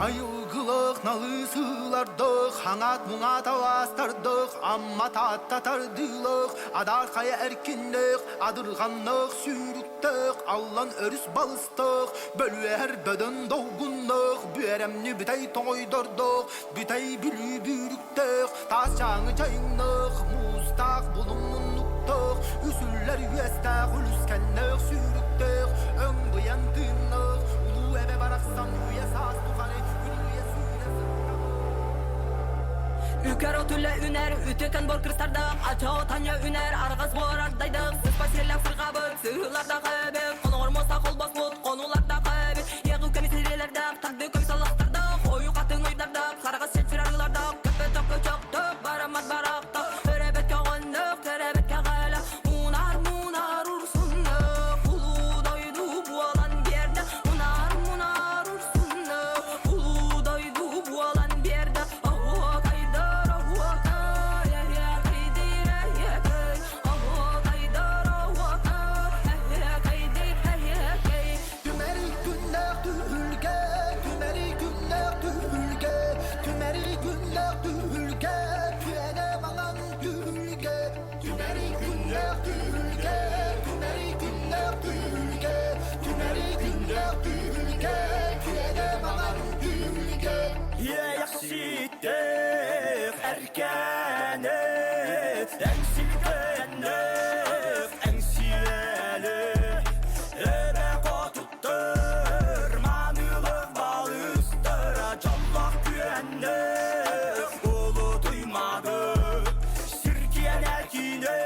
Айылгылык налысыылардык, хаҥат муҥат алаастардык, амма таатта тардыылык, адаар хайа эркиннээх, адырҕаннык сүүрүктээх, аллан өрүс балыстык, бөлүөһэр бөдөн долгуннык, бүөрэмни бүтэй тоҥойдордук, бүтэй бүлүү бүүрүктээх, таас чааҥы чайыҥнык, муустаах булуҥ муннуктаах, үсүллэр үөстээх, үлүскэннээх сүүрүктээх, өҥ быйан тыыннаах, улуу эбэ барахсан үйэ саас тухары үрүйэ сүүрэ сыттаҕа. Үкэр от үлэ үнэр, үтүөкэн бор кырсардах, ача таня үнэр, арҕас буор ардайдах, сыспа сиэллэх сырҕабыт, сыһыылардах эбит, хоноҕор муоста холбоспут, хонуулардах эбит, иэҕи көмүс ириэлэрдээх, тарды көмүс аллахтардаах, ойуу хатыҥ ойдардаах, хараҕас чэчир арыылардаах, көппөтөх көчөхтөх, бараммат барахтах, өрөбөт көҕөннөх, төрөбөт кэҕэлэх, Мунар мунар урсуннук, улуу дойду буолан биэрдэ. Мунар мунар урсуннук, улуу дойду буолан биэрдэ. Оһуокайдар оһуокай, эһиэкэйдиир эһиэкэй. Оһуокайдар оһуокай, эһиэкэйдиир эһиэкэй. Түмэри күннээх түһүлгэ, түмэри күннээх түһүлгэ, түмэри күннээх түһүлгэ, түөнэ маҥан түһүлгэ, түмэри күннээх түһүлгэ, түмэри күннээх түһүлгэ, түмэри күннээх түһүлгэ, түөнэ маҥан түһүлгэ. Иэйэхситтээх эркээни, эҥсилгэннээх эҥсиэли, эбэ хотуттар маанылык балыстара дьоллоох күөннээх улутуймады сир киэнэ киинэ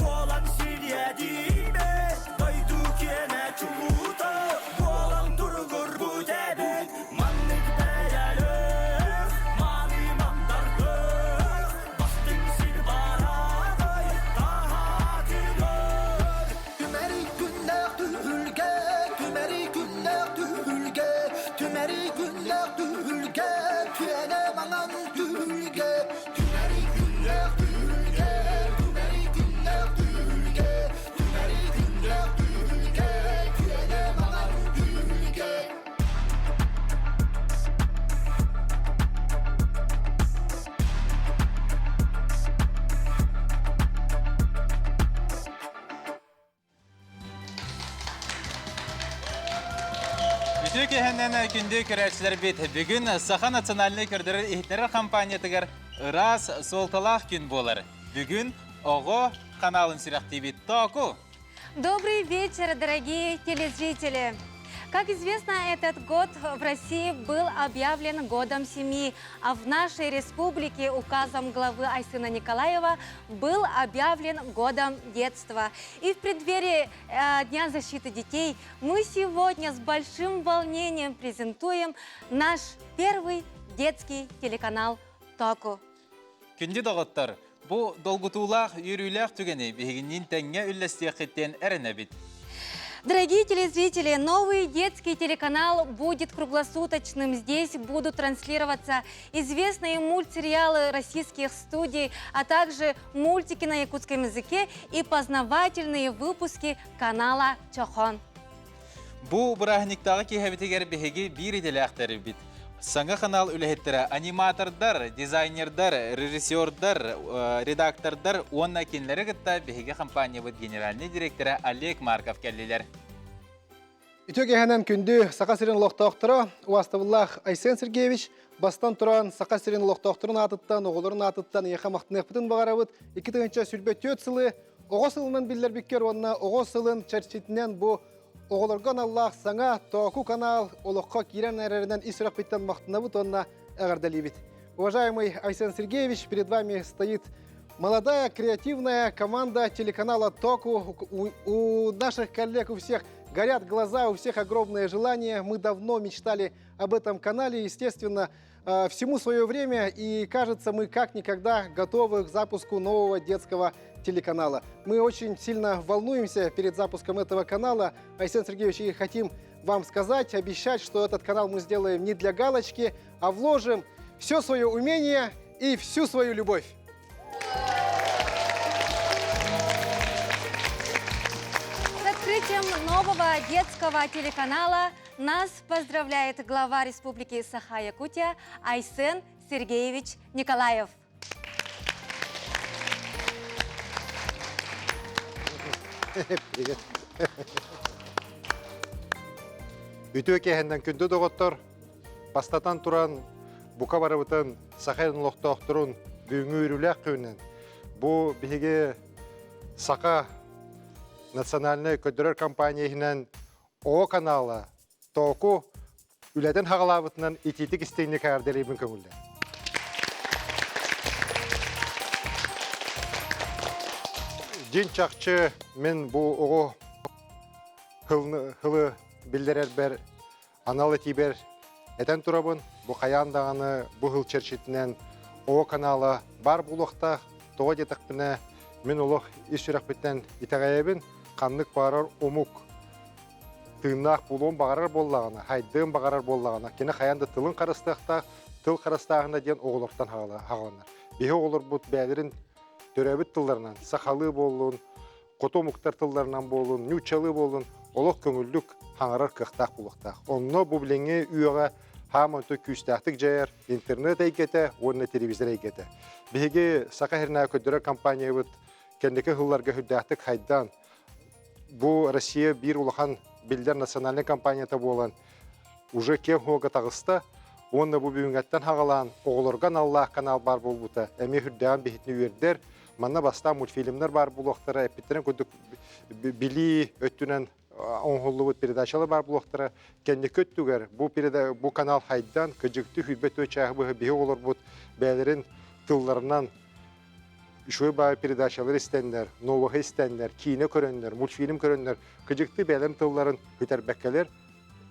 буолан сириэдийбит дойду киэнэ чулуута буолан туругурбут эбит маннык бэйэлээх мааны мандардык бастыҥ сир барадай таһаатыгар Түмэри күннээх түһүлгэ, түмэри күннээх түһүлгэ, түмэри күннээх түһүлгэ, түөнэ маҥан түһүлгэ, түмэри күннээх түһүлгэ, түмэри күннээх түһүлгэ, түмэри күннээх түһүлгэ, түөнэ маҥан түһүлгэ. Үтүө киһинэн күндү көрөөччүлэрбит бүгүн Саха национальнай көрдөрөр иһитиннэрэр компаниятыгар ыраас суолталаах күн буолар. Бүгүн оҕо каналын сүрэхтиибит Току. Добрый вечер, дорогие телезрители! Как известно, этот год в России был объявлен годом семьи, а в нашей республике указом главы Айсына Николаева был объявлен годом детства. И в преддверии э, Дня защиты детей мы сегодня с большим волнением презентуем наш первый детский телеканал «Току». Күндү доҕоттор, бу долгутуулаах, үөрүүлээх түгэни биһигинниин тэҥҥэ үллэстиэххиттэн эрэнэбит. Дорогие телезрители, новый детский телеканал будет круглосуточным. Здесь будут транслироваться известные мультсериалы российских студий, а также мультики на якутском языке и познавательные выпуски канала Чохон. Бу бырааһынньыктааҕы киэһэбитигэр биһиги биир идэлээхтэрбит. Саҥа канал үлэһиттэрэ аниматордар, дизайнердар, режиссердар, редактордар уонна кинилэри кытта биһиги компаниябыт генеральный директора Олег Марков кэллилэр. Үтүө киэһэнэн күндү Саха сирин олохтоохторо, убаастабыллаах Айсен Сергеевич, бастан туран Саха сирин олохтоохторун аатыттан, оҕолорун аатыттан эйиэхэ махтаныахпытын баҕарабыт. 2024 сылы оҕо сылынан биллэрбиккэр уонна оҕо сылын чэрчитинэн бу оҕолорго аналлаах саҥа Тооку канал олоххо киирэн эрэринэн ис сүрэхпиттэн махтанабыт уонна эҕэрдэлиибит. Уважаемый Айсен Сергеевич, перед вами стоит молодая креативная команда телеканала Току. У наших коллег у всех горят глаза, у всех огромное желание. Мы давно мечтали об этом канале. Естественно, всему свое время, и кажется, мы как никогда готовы к запуску нового детского телеканала. Мы очень сильно волнуемся перед запуском этого канала. Айсен Сергеевич, и хотим вам сказать, обещать, что этот канал мы сделаем не для галочки, а вложим все свое умение и всю свою любовь. С открытием нового детского телеканала нас поздравляет глава Республики Саха-Якутия Айсен Сергеевич Николаев. Привет. Үтүө киэһэннэн күндү доҕоттор, бастатан туран бука барыбытын саха олохтоохторун бүгүҥҥү үөрүүлээх күнүнэн бу биһиги Саха национальнай көрдөрөр компания иһинэн О канала Тооку үлэтин хаҕалаабытынан итиитик истиҥник эҕэрдэлиибин көҥүллэ. Дьин чахчы мин бу оҕо хылы биллэрэрбэр анал этиибэр этэн турабын. Бу хайаан даҕаны бу хыл чэрчитинэн оҕо канала баар буолуохтаах. Тоҕо диэтэхпинэ, мин олох ис сүрэхпиттэн итэҕэйэбин. Ханнык баарар омук тыыннаах буолуон баҕарар буоллаҕына, хайдыан баҕарар буоллаҕына, кини хайаан да тылын харыстыахтаах, тыл харыстааһына диэн оҕолортон хаҕаланар. Биһи оҕолорбут бэйэлэрин төрөөбүт тылларынан, сахалыы буоллун, хоту омуктар тылларынан буоллун, нууччалыы буоллун, олох көҥүллүк хаҥарар кыахтаах буолуохтаах. Онно бу билиҥҥи үйэҕэ хаам онто күүстээхтик дьайар интернет эйгэтэ уонна телевизор эйгэтэ. Биһиги Саха сиринээҕи көрдөрөр компаниябыт кэнники сылларга сүрдээхтик хайдан, Бу Россия биир улахан биллэр национальнай компанията буолан, уже киэҥ уһуга таҕыста уонна бу бүгүҥҥэттэн хаҕалаан оҕолорго аналлаах канал баар буолбута эмиэ үрдээҕин биһитини үөрдэр. Манна бастаан мультфильмнар баар буолуохтара, эппиттэрин курдук билии өттүнэн оҥоһуллубут передачалар баар буолуохтара. Кэнники өттүгэр бу, бу канал хайдан, кыдьыкты хүрбэ түө чааһы быһа биһи оҕолорбут бэйэлэрин тылларынан үчүгэй баай передачалар истэннэр, новоһы истэннэр, киинэ көрөннөр, мультфильм көрөннөр, кыдьыкты бэлэм тылларын бүтэрбэккэлэр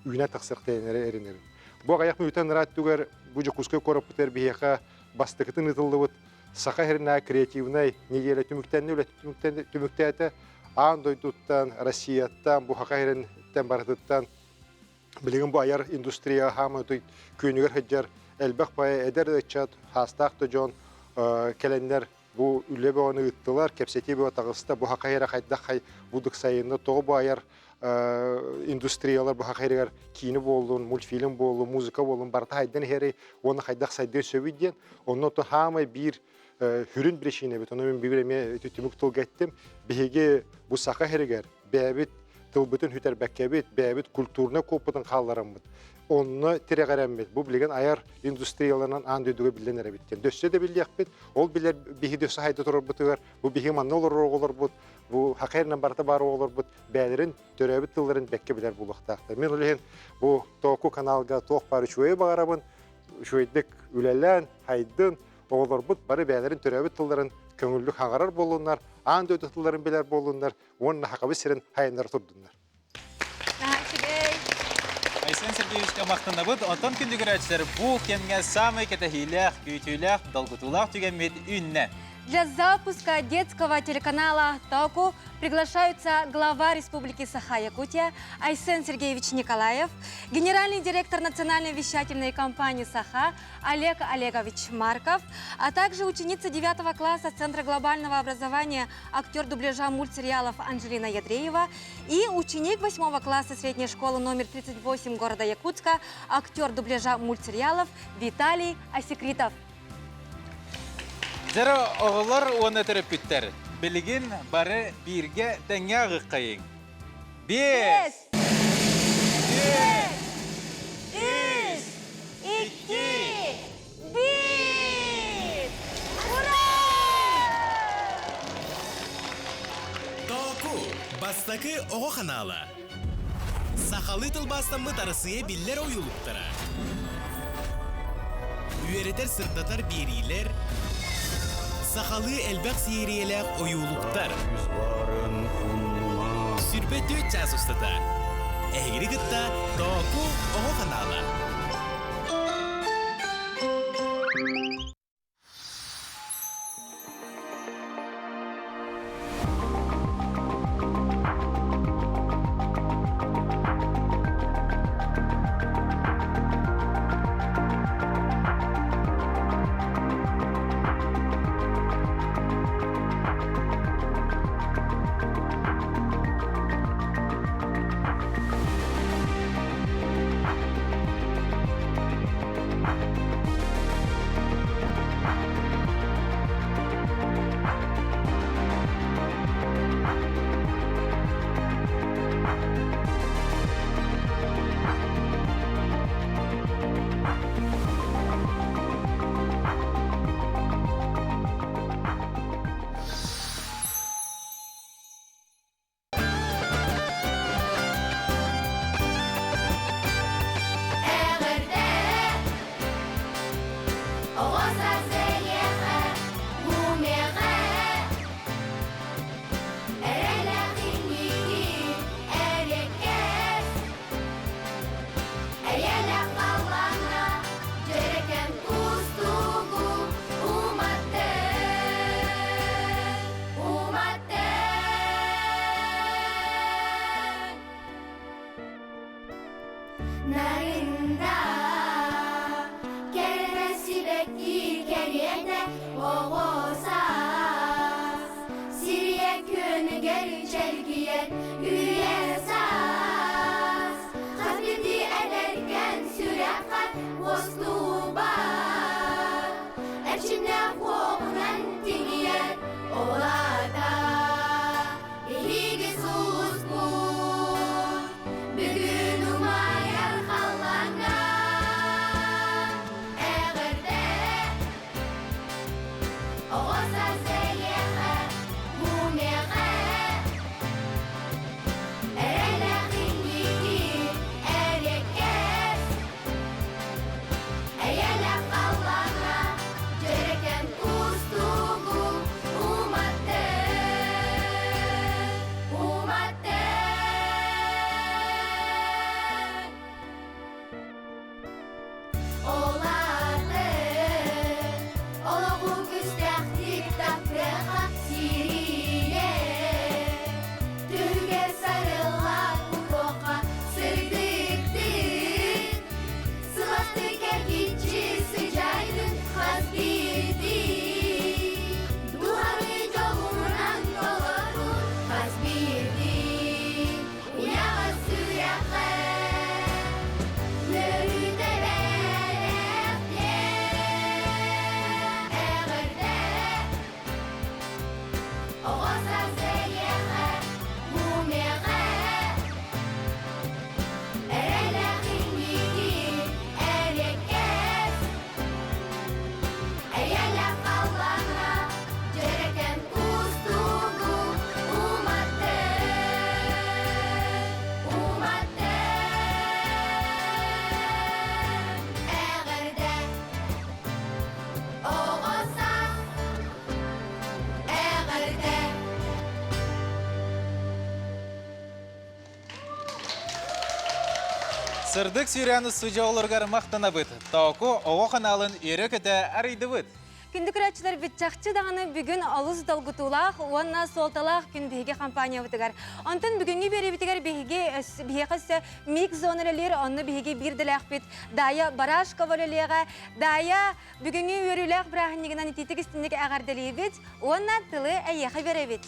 үүнэ тахсыахтайынары эрэнэбин. Бу аҕыйах мүнүүтэн ыраат түгэр бу Дьокуускай куораппытыгар биһиэхэ бастакытын ыытыллыбыт Саха сиринээҕи креативнай неделя түмүктэннэ, үлэ түмүктээтэ. Аан дойдуттан, Россияттан, бу Саха сириттэн барытыттан Билигин бу айар индустрия хаамай күөнүгэр сылдьар элбэх баайа эдэр ыччат, хаастаах да дьон кэлэннэр бу үлэ бөҕөнү ыыттылар, кэпсэтии бөҕө таҕыста, бу хаха эрэ хайдах хай будук сайынны тоҕо бу айар индустриялар бу хаха эригэр киинэ буоллун, мультфильм буоллун, музыка буоллун барыта хайдан иһэрий уонна хайдах сайдыан сөбүй диэн. Онно то хаамай биир хүрүн причина эбит. Ону мин биир эмиэ түмүк тылга эттим. Биһиги бу саха сиригэр бэйэбит тылбытын сүтэрбэккэбит, бэйэбит культурнай куоппутун хааллараммыт, онно тирэҕирэммит, бу билигин айар индустрияларынан аан дойдуга биллэн эрэбит диэн. Дөссө да биллиэхпит, ол билэр биһи дөссө хайда турарбытыгар, бу биһи манна олорор оҕолорбут, бу хакайрынан барыта баар оҕолорбут бэйэлэрин төрөөбүт тылларын бэккэ билэр буолуохтаахтар. Мин ол иһин бу Тооку каналга туох баар үчүгэйи баҕарабын, үчүгэйдик үлэлээн, хайдын, оҕолорбут бары бэйэлэрин төрөөбүт тылларын көҥүллүк хаҥарар буоллуннар, аан дойду тылларын билэр буоллуннар уонна Хакабы сирин хайыннара турдуннар. Айсен Сергеевичка махтанабыт. Онтон күндү көрөөччүлэр бу кэмҥэ самай кэтэһиилээх, күүтүүлээх, долгутуулаах түгэммит үүннэ. Для запуска детского телеканала «Току» приглашаются глава Республики Саха-Якутия Айсен Сергеевич Николаев, генеральный директор национальной вещательной компании «Саха» Олег Олегович Марков, а также ученица 9 класса Центра глобального образования, актер дубляжа мультсериалов Анжелина Ядреева и ученик 8 класса средней школы номер 38 города Якутска, актер дубляжа мультсериалов Виталий Осекритов. Дьэ оҕолор уонна төрөппүттэр, билигин бары бииргэ тэҥҥэ аҕыаххайыҥ. Биэс! Үс! Икки! Биир! Ура! Тооку, бастакы оҕо ханаала. Сахалыы тылбаастаммыт Арассыыйа биллэр ойуулуктара. Үөрэтэр-сырдатар биэриилэр, сахалыы элбэх сиэрийэлээх ойуулуктар. 24 чаас устата эһигини кытта Тооку оҕо ханаала. Оҕо саас эйиэхэ, мумиэҕэ Эрэлээх инники эриэккэс Эйэлээх халлааҥҥа дьэрэкээн кустугу уматтын, уматтын. Нарында кэрэ сибэкки кэриэтэ оҕо саас Сирийэ күөнүгэр чэлгийэр үйэ саас Хас биирдии эдэркээн сүрэххэ уостубат Эрчимнээх уоҕунан тиҥийэр ол аата Биһиги сулуспут бүгүн умайар халлааҥҥа эҕэрдэ оҕо саас эйиэхэ мумиэхэ эрэлээх инники эриэккэс Эйэлээх халлааҥҥа дьэрэкээн кустугу уматтын, уматтын. Ол атын олоҕу күстээхтик таптыаха сирийэ Түһүгэр сарылла кутуохха сырдыктык Сыластык эргиччи сыдьаайдын хас биирдии Дууһаны дьолунан толорун хас биирдии Уйаҕас сүрэххэ үөрүүтэ бэлэхтиэ Эҕэрдэ Оҕо саас эйиэхэ мумиэхэ Эрэлээх инники эриэккэс Эйэлээх халлааҥҥа дьэрэкээн кустугу уматтын, уматтын. Эҕэрдэ оҕо саас эҕэрдэ Сырдык сүүрээн устудьуо олоругар махтанабыт. Тооку оҕо ханаалын үөрэ-көтө арыйдыбыт. Күндү көрөөччүлэрбит чахчы даҕаны бүгүн олус долгутуулаах уонна суолталаах күн биһиги компаниябытыгар. Онтон бүгүҥҥү биэриибитигэр биһиги биһиэхэ өссө микс зона үлэлиир, онно биһиги биир дэлээхпит Дая Барашкова үлэлиэҕэ. Дая бүгүҥҥү үөрүүлээх бырааһынньыгынан итиитик истинник эҕэрдэлиибит уонна тылы эйиэхэ биэрэбит.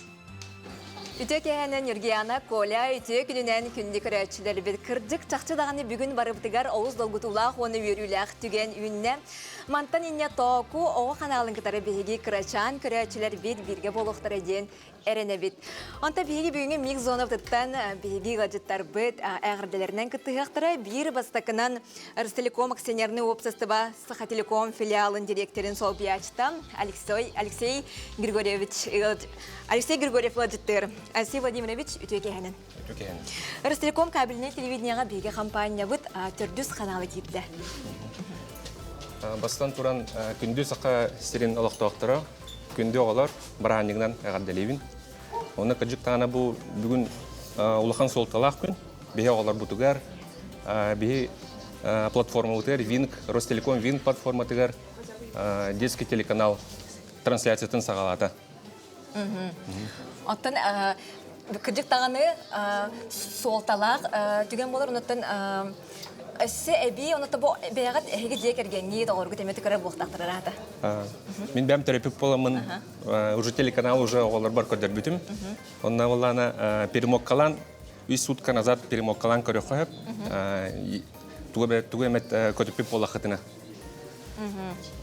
Үтүө киэһэнэн Ньургуяна, Коля, үтүө күнүнэн күндү көрөөччүлэрбит. Кырдьык, чахчы даҕаны бүгүн барыбытыгар олус долгутуулаах уонна үөрүүлээх түгэн үүннэ. Мантан инньэ Тооку оҕо ханаалын кытары биһиги кырачаан көрөөччүлэрбит бииргэ буолуохтара диэн эрэнэбит. Онтон биһиги бүгүҥҥү микс зонабытыттан биһиги ыалдьыттарбыт эҕэрдэлэринэн кыттыһыахтара. Биир бастакынан Ростелеком акционерный уопсастыба Сахателеком филиалын директорын солбуйааччыта Алексей, Алексей Григорьевич Алексей Григорьев ыалдьыттыыр. Алексей Владимирович, үтүө киэһэнэн. Үтүө киэһэнэн. Ростелеком кабельнай телевидениеҕа биһиги хампаанньабыт төрдүс ханаала киирдэ. Бастан туран күндү саха сирин олохтоохторо, күндү оҕолор бырааһынньыгынан эҕэрдэлиибин. Онно кырдьык даҕаны бу бүгүн улахан суолталаах күн. Биһи оҕолорбутугар, биһи платформабытыгар Винк, Ростелеком Винк платформатыгар детский телеканал трансляциятын саҕалаата. Оттон кырдьык даҕаны суолталаах түгэн буолар, онуттан өссө эбии онута бу бэйэҕит эһиги дьиэ кэргэҥҥит, доҕоргут эмиэ көрөр буолтахтар араата. Мин бэйэм төрөппүт буоламмын уже телеканал уже оҕолорбор көрдөрбүтүм. Онно буоллаана перемоккалаан үс сутка назад перемоккалаан көрөххө сөп. Тугу эмэт көтүппүт буоллаххытына.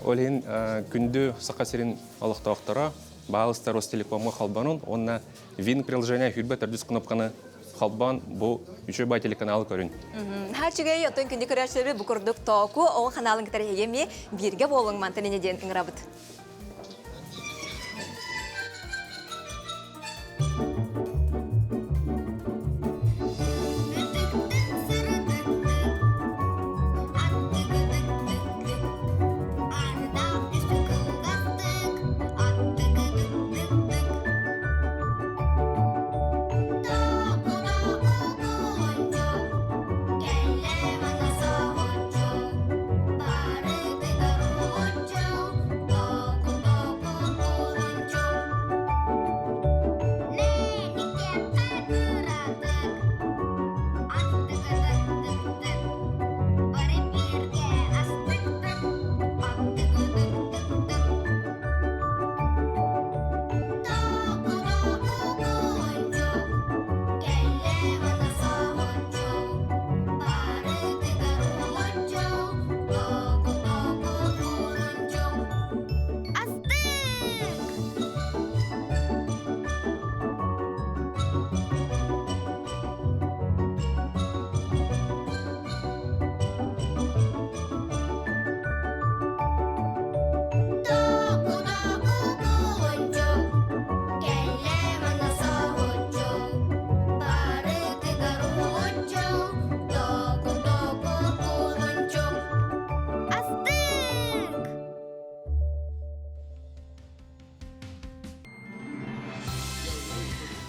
Ол иһин күндү Саха сирин олохтоохторо баалыста Ростелекомҥа холбонун уонна Вин приложение хүрбэ төрдүс кнопканы холбоон бу үчүгэй бай телеканалы көрүн. Наһаа үчүгэй, оттон күндү көрөөччүлэрбит бу курдук Тооку оҕо ханаалын кытары эһиги эмиэ бииргэ буолуҥ мантан инньэ диэн ыҥырабыт.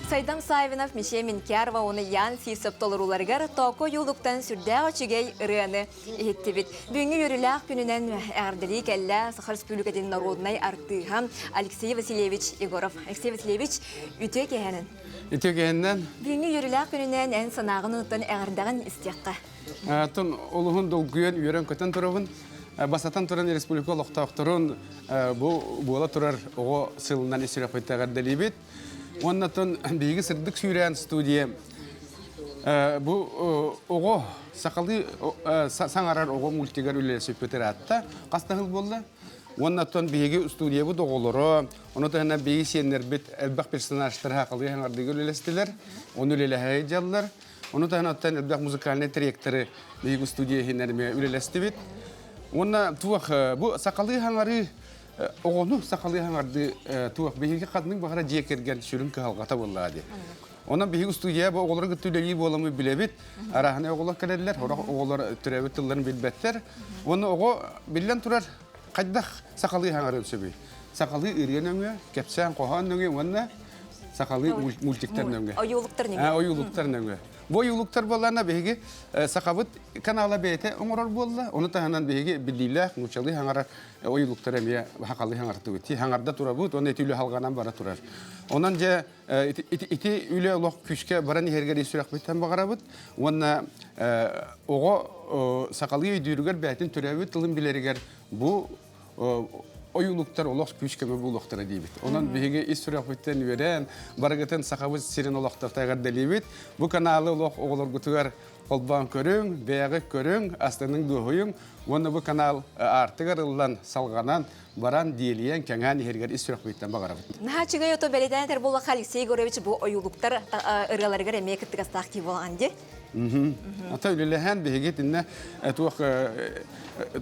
Сайдам Савинов, Мишель Минкярова уонна Ян Фисов толорууларыгар Токо Юлуктан сүрдээх үчүгэй ырыаны иһиттибит. Бүгүҥҥү үөрүүлээх күнүнэн эҕэрдэлии кэллэ Саха Республикатын норуодунай артыыһа Алексей Васильевич Егоров. Алексей Васильевич, үтүө киэһэнэн. Үтүө киэһэнэн. Бүгүҥҥү үөрүүлээх күнүнэн эн санааҕын уттан эҕэрдэҕин истиэххэ. Тон олуһун долгуйан үөрэн-көтөн турабын. Бастатан туран республика олохтоохторун бу буола турар оҕо сылынан ис сүрэхпит эҕэрдэлиибит. Уонна тон биһиги сырдык сүүрээн студия бу оҕо сахалыы саҥарар оҕо мультигар үлэлэспиппит ыраатта. Хас да сыл буолла. Уонна тон биһиги студиябыт оҕолоро, ону таһынан биһиги сиэннэрбит элбэх персонажтар сахалыы саҥардыыга үлэлэстилэр. Ону үлэлэһэ сылдьаллар. Ону таһынан оттон элбэх музыкальнай тректоры биһиги студия иһинэн эмиэ үлэлэстибит. Уонна туох бу сахалыы саҥарыы Оҕону сахалыы хаҥардыы туох биһиги ханнык баҕара дьиэ кэргэн сүрүн кыһалҕата буоллаҕа дии. Онон биһиги устудьуйа бу оҕолору кытта үлэлии буоламмыт билэбит. Арааһынай оҕолор кэлэллэр, сорох оҕолор төрөөбүт тылларын билбэттэр. Уонна оҕо биллэн турар хайдах сахалыы хаҥарын сөбүй? Сахалыы ырыа нөҥүө, кэпсээн хоһоон нөҥүө уонна сахалыы мультиктар нөҥүө. Ойуулуктар нөҥүө. Ойуулуктар нөҥүө. Бу ойуулуктар буоллаҕына биһиги сахабыт канала бэйэтэ оҥорор буолла. Ону таһынан биһиги биллиилээх нууччалыы хаҥарар ойуулуктар эмиэ хахалы хаҥартыбыт. Ти хаҥарда турабыт, уонна ити үлэ халҕанан бара турар. Онон дьэ ити үлэ олох күүскэ баран иһэргэр сүрэхпиттэн баҕарабыт. Уонна оҕо сахалыы өйдүүрүгэр бэйэтин төрөөбүт тылын билэригэр бу ойуулуктар олох күүс көмө буолуохтара диибит. Онон биһиги ис сүрэхпиттэн үөрэн, барыгытын сахабыт сирин олохтоохто эҕэрдэлиибит. Бу каналы олох оҕолоргутугар холбоон көрүҥ, бэйэҕит көрүҥ, астыныҥ дуоһуйуҥ уонна бу канал аартыгар ыллан, салҕанан, баран, диэлийэн, кэҥээн иһэригэр ис сүрэхпититтэн баҕарабыт. Наһаа үчүгэй ото бэлиэтээн этэр буоллахха Алексей Егорович бу ойуулуктар ырыаларыгар эмиэ кыттыгастаах киһи буолаҕын дии. Ата үлэлэһэн биһиги итиннэ туох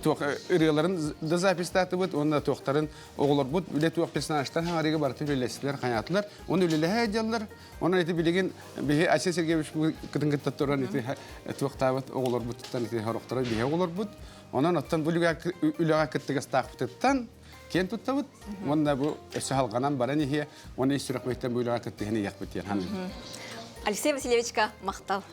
туох ырыаларын да записьтаатыбыт уонна туохтарын оҕолорбут үлэ туох персонажтар хаҥарыыга барыта үлэлэстилэр хаҥаатылар уонна үлэлэһэ дьаллар Онон ити билигин биһи Айсен Сергеевич кытын кытта туран ити туохтаабыт оҕолорбутуттан ити сорохторо биһи оҕолорбут. Онон оттон бу үлэҕэ кыттыгастаахпытыттан киэн туттабыт. Уонна бу өссө халҕанан баран иһиэ, уонна ис сүрэхпиттэн бу үлэҕэ кыттыһан иһиэхпит диэн саныыбын. Алексей Васильевичка махтал.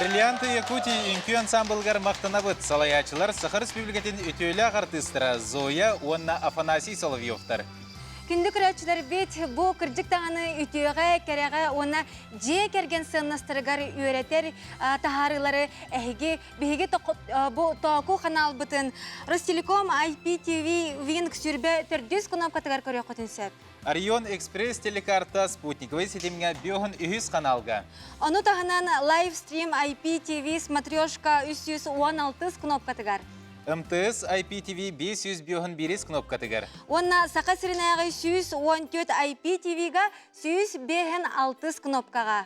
Бриллианты Якутии үҥкүү ансамблыгар махтанабыт. Салайааччылар Саха Республикатын үтүөлээх артыыстара Зоя уонна Афанасий Соловьевтар. Күндү көрөөччүлэрбит, бу кырдьык даҕаны үтүөҕэ, кэрэҕэ уонна дьиэ кэргэн сыаннастарыгар үөрэтэр таһаарыылары эһиги биһиги бу тооку ханаалбытын Ростелеком IPTV Wing сүрбэ төрдүс кнопкатыгар көрүөххүтүн сөп. Орион Экспресс телекарта спутниковай ситимҥэ биоһун үһүс каналга. Ону таһынан лайвстрим IPTV смотрешка 316 кнопкатыгар. МТС IPTV 500 биоһун биирис кнопкатыгар. Уонна Саха сиринээҕи 114 IPTV-га 156 кнопкаҕа.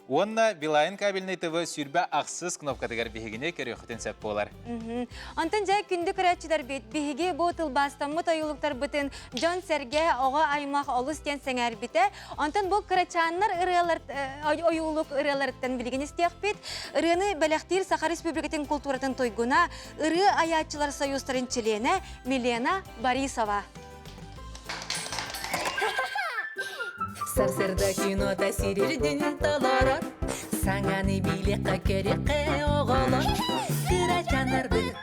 Уонна Билайн кабельный ТВ сүүрбэ ахсыс кнопкатыгар биһигини көрүөххүтүн сөп буолар. Онтон дьэ күндү көрөөччүлэрбит, биһиги бу тылбаастаммыт ойуулуктарбытын дьон-сэргэ, оҕо-аймах олус диэн сэҥээрбитэ. Онтон бу кырачааннар ырыалар ойуулук ырыаларыттан билигин истиэхпит. Ырыаны бэлэхтиир Саха Республикатын култууратын туйгуна, ырыа айааччылар союзтарын чилиэнэ Милена Борисова. Сарсыарда кинота сирирдин толорор, Саҥаны билиэххэ көрүөххэ оҕолор. Кырачаннарбыт,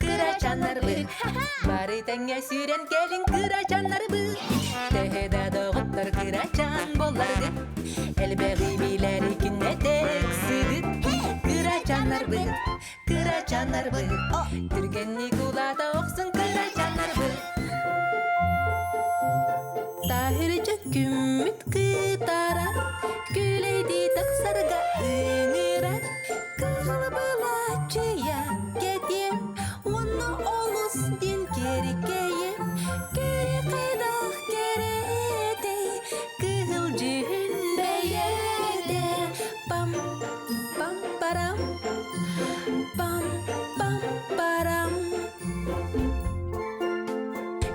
кырачаннарбыт, Бары тэҥҥэ сүүрэн кэлиҥ кырачаннарбыт. Төһө да доҕоттор кырачан буолларгыт, Элбэҕи билэри күннэтэ ыксыгыт. Кырачаннарбыт, кырачаннарбыт, Түргэнник улаата охсун кырачаннарбыт. Таһырдьа күммүт кытарар, Күлэйдии тахсарга ыҥырар. Кыһыл былааччыйа кэтиэм, Уонна олус диэн киэркэйэм. Кэрэ-хайдах кэрэтэй, Кыһыл дьүһүн бэйэтэ. Пам, пам, парам, пам, пам, парам.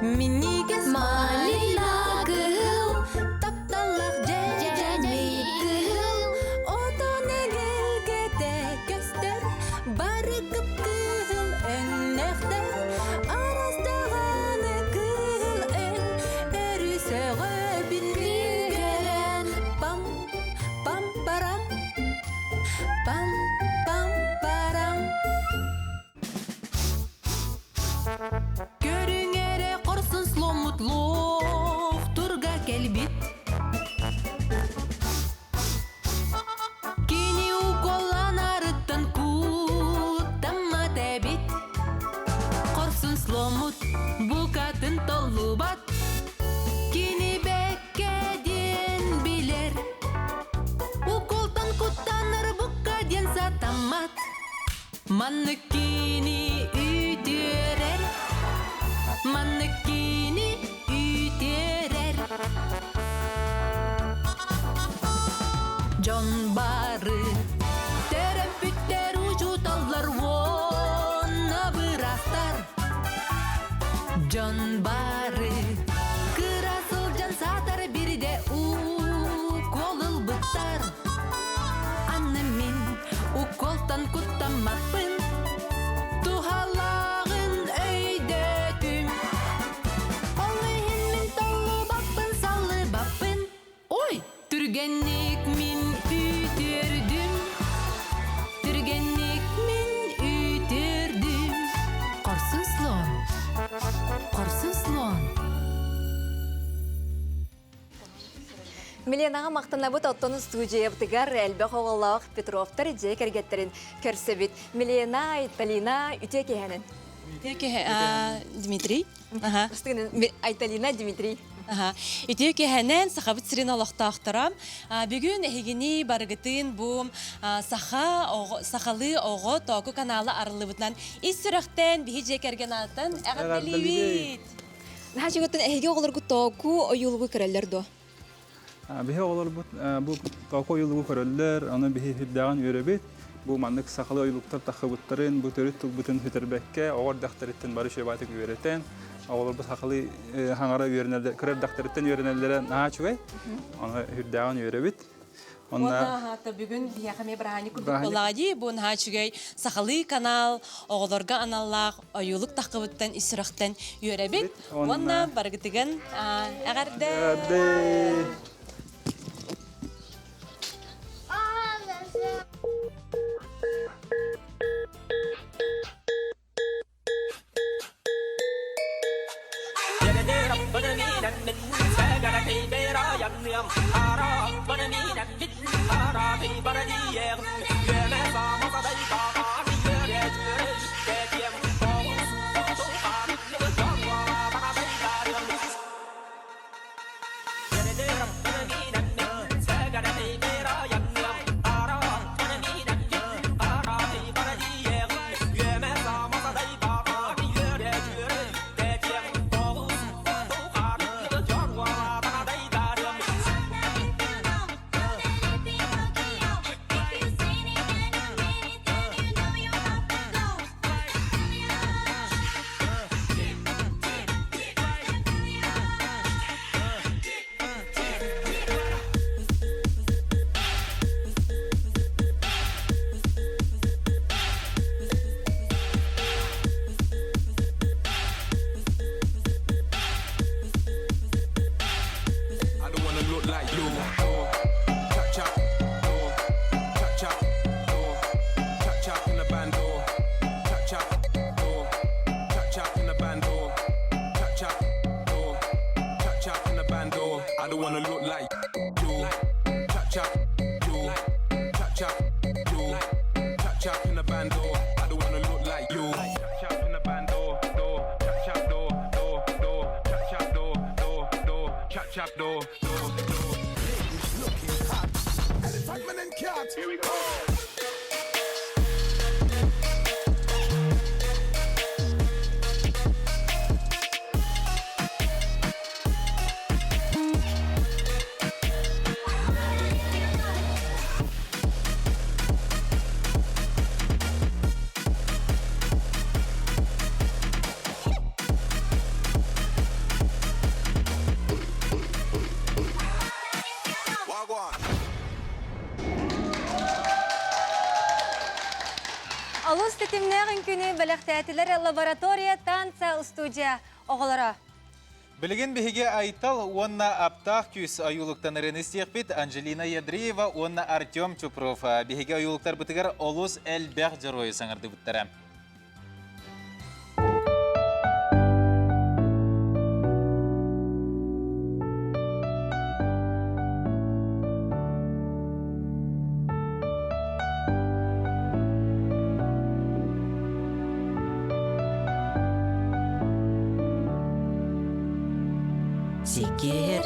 Минньигэс малина кыһыл, тапталлаах дьэдьэнэй кыһыл, отон эгэлгэтэ көстөр, бары кып-кыһыл өҥнөөхтөр, араас даҕаны кыһыл өҥ, өрүсөҕөбүн көрөн, пам, пам парам, пам, пам парам. Көрүҥ эрэ хорсун сломмут лоохтурга кэлбит. Кини уколланарыттан куттаммат эбит. Хорсун сломмут букатын толлубат. Кини бэккэ диэн билэр. Уколтан куттанар букка диэн сатаммат. Маннык киини үтүөрэр, маннык киини үтүөрэр. Дьон бары төрөппүттэр, учууталлар уонна быраастар. Дьон бары кыра сылдьан саатар бирдэ укол ылбыттар. Аны мин уколтан куттаммаппын, туһалааҕын өйдөөтүм. Ол иһин мин толлубаппын, саллыбаппын. Ой, түргэнник мин үтүөрдүм. Түргэнник мин үтүөрдүм. Хорсун слон, хорсун слон. Миленаҕа махтанабыт оттон студиябытыгар элбэх оҕолоох Петровтар дьиэ кэргэттэрин көрсөбүт. Милена, Айталина, үтүө киһэнэн. Үтүө киһи Дмитрий. Айталина, Дмитрий. Үтүө киһэнэн Сахабыт сирин олохтоохторо. Бүгүн эһигини барыгытын бу саха сахалыы оҕо тооку канала арыллыбытынан ис сүрэхтэн биһи дьиэ кэргэн ааттан эҕэрдэлиибит. Наһаа чугаттан эһиги оҕолоргут тооку ойуулугу көрөллөр дуо? Биһи оҕолорбут бу тооку ойуулугу көрөллөр, ону биһи үрдээҕин үөрэбит. Бу маннык сахалыы ойуулуктар таххыбыттарын, бу төрүт тылбытын сүтэрбэккэ, оҕо эрдэхтэриттэн бары үчүгэй үөрэтэн, оҕолорбут сахалыы хаҥара үөрэнэллэр, кыра эрдэхтэриттэн үөрэнэллэрэ наһаа үчүгэй. Ону үрдээҕин үөрэбит. Онно бүгүн биһиэхэ эмиэ бырааһынньык курдук буоллаҕа дии. Бу наһаа үчүгэй сахалыы канал оҕолорго аналлаах ойуулук таххыбыттан ис сүрэхтэн үөрэбит. Уонна барыгытыгын эҕэрдэ! I don't wanna look like you. Chap chap, chap chap, chap chap in the bando. Chap chap, chap chap in the bando. Chap chap, chap chap in the bando. I don't wanna look like you. Chap chap, you. Chap chap, you. Chap chap in the bando. I don't wanna look like you. Chap chap in the bando, do. Chap chap do, do, do. Chap chap do, do, do. Chap chap do, do, do. Looking hot. Elephant man and cat. Here we go. Олус тэтимнээх үҥкүүнү бэлэхтээтилэр лаборатория танца студия оҕолоро. Билигин биһиги Айтал уонна Аптаах күүс ойуулуктанарын истиэхпит Анжелина Ядреева уонна Артем Чупров биһиги ойуулуктарбытыгар олус элбэх дьоруойу саҥардыбыттара.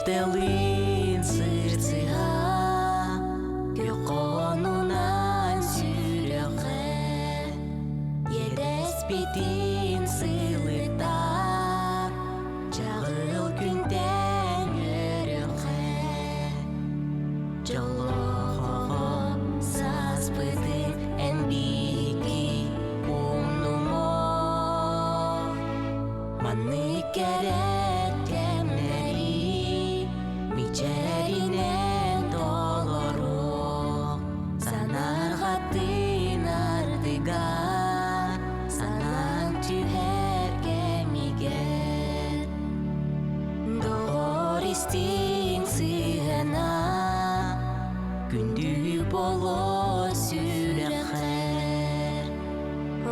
Сикертелин сырцыга Күхонунан сүрөхе Едэспитин сылытар Чаҕыл күнтэн өрөхе Дьоллоохоҕо сааспытын эн биһиги умнумо Маннык кэрэ кэмнэри мичээринэн толоруох Санаарҕатын ардыгар санаан түһэр кэмигэр Доҕор истиҥ сыһыана күндү боло сүрэхэр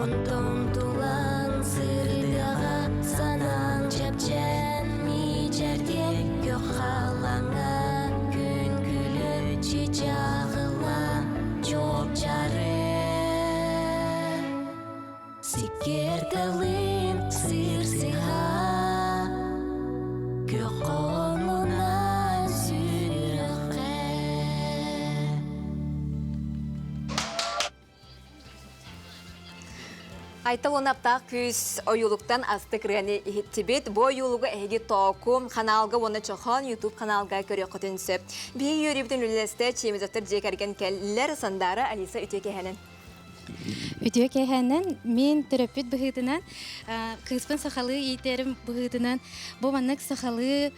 Онтон тулаҥ сырдыаҕа санаан чэпчээн мичээрдиэ көх халлааҥҥа күн күлү чыычааҕыла чуопчары Сиккиэртэлин сир-сыһа күөх хонуунан сүрэххэ Айтал унаптаах күүс ойуулуктан астык ырыаны иһиттибит. Бу ойуулугу эһиги Тоокум ханаалга уонна Чохон YouTube ханаалга көрүөххүтүн сөп. Биһиги үөрүүбүтүн үллэстэ Чемизовтар дьиэ кэргэн кэллэр Сандара Алиса үтүө киэһэнэн. Үтүө киэһэнэн мин төрөппүт быһыытынан кыыспын сахалыы иитэрим быһыытынан бу маннык сахалыы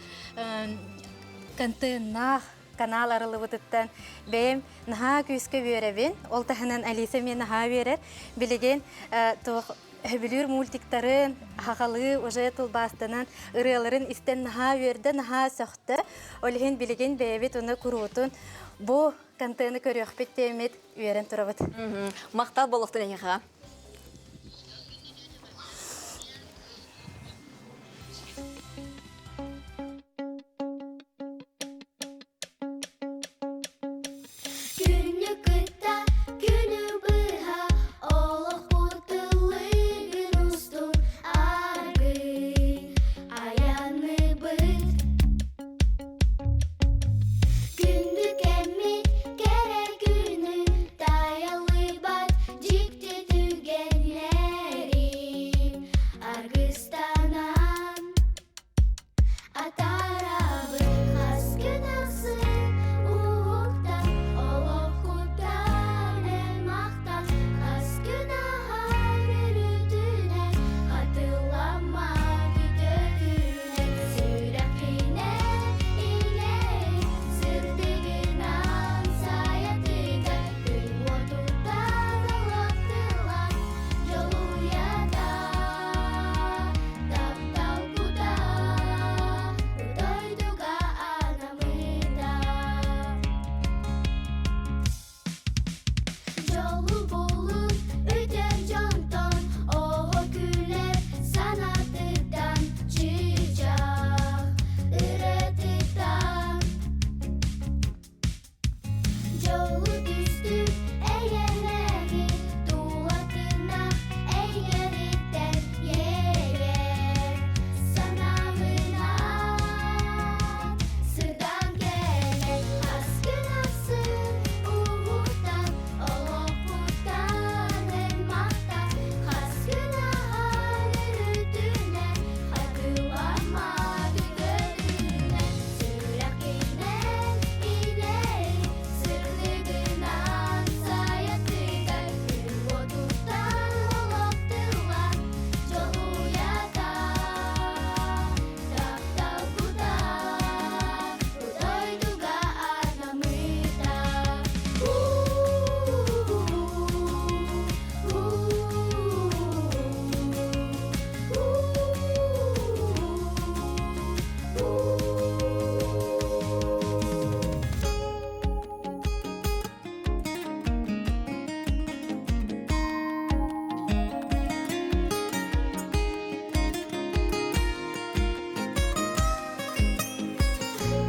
контеннаах канал арыллыбытыттан бэйэм наһаа күүскэ үөрэбин. Ол таһынан Алиса эмиэ наһаа үөрэр. Билигин туох сөбүлүүр мультиктарын аһаҕалыы уже тылбаастанан ырыаларын истэн наһаа үөрдэ, наһаа сөхтө. Ол иһин билигин бэйэбит уну куруутун бу контены көрүөхпүт диэммит үөрэн турабыт. Махтал буолуохтун эһиэхэ. Дьолу түстүү эйэлээҕи Тулатына эйгэриттэн иэйэр Санаабынан сырдаан кэлэр Хас күн ахсын уһуктан Олохпуттан эн махтан Хас күн аһар өрүтүнэн Хатыламмат үтүөтүнэн Сүрэхпинэн иҥэрин Сырдыгынан сайа тыгар Күн уотуттан олох тыллар Дьолуйата Таптал кута Бу дойдуга анаммыта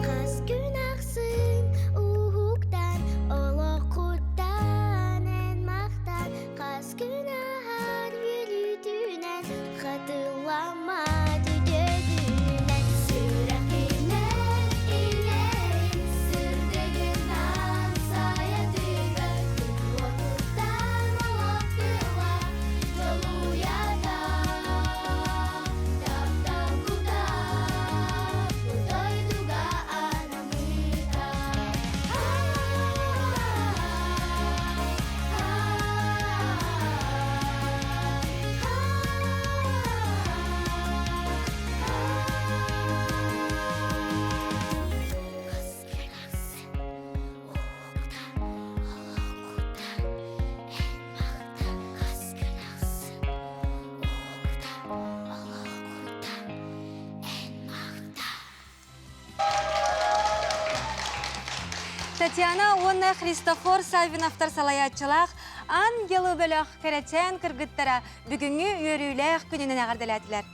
Хас күн ахсын уһуктан, олоххуттан эн махтан, хас күн аһар үөрүүтүнэн хатыламмат үтүөтүнэн сүрэхпинэн иҥэрин сырдыгынан сайа тыгар күн уотуттан олох тыла дьолуйата таптал кута бу дойдуга анаммыта. Татьяна уонна Христофор Саввиновтар салайааччылаах Ангелы бөлөх кэрэчээн кыргыттара бүгүҥҥү үөрүүлээх күнүнэн эҕэрдэлээтилэр.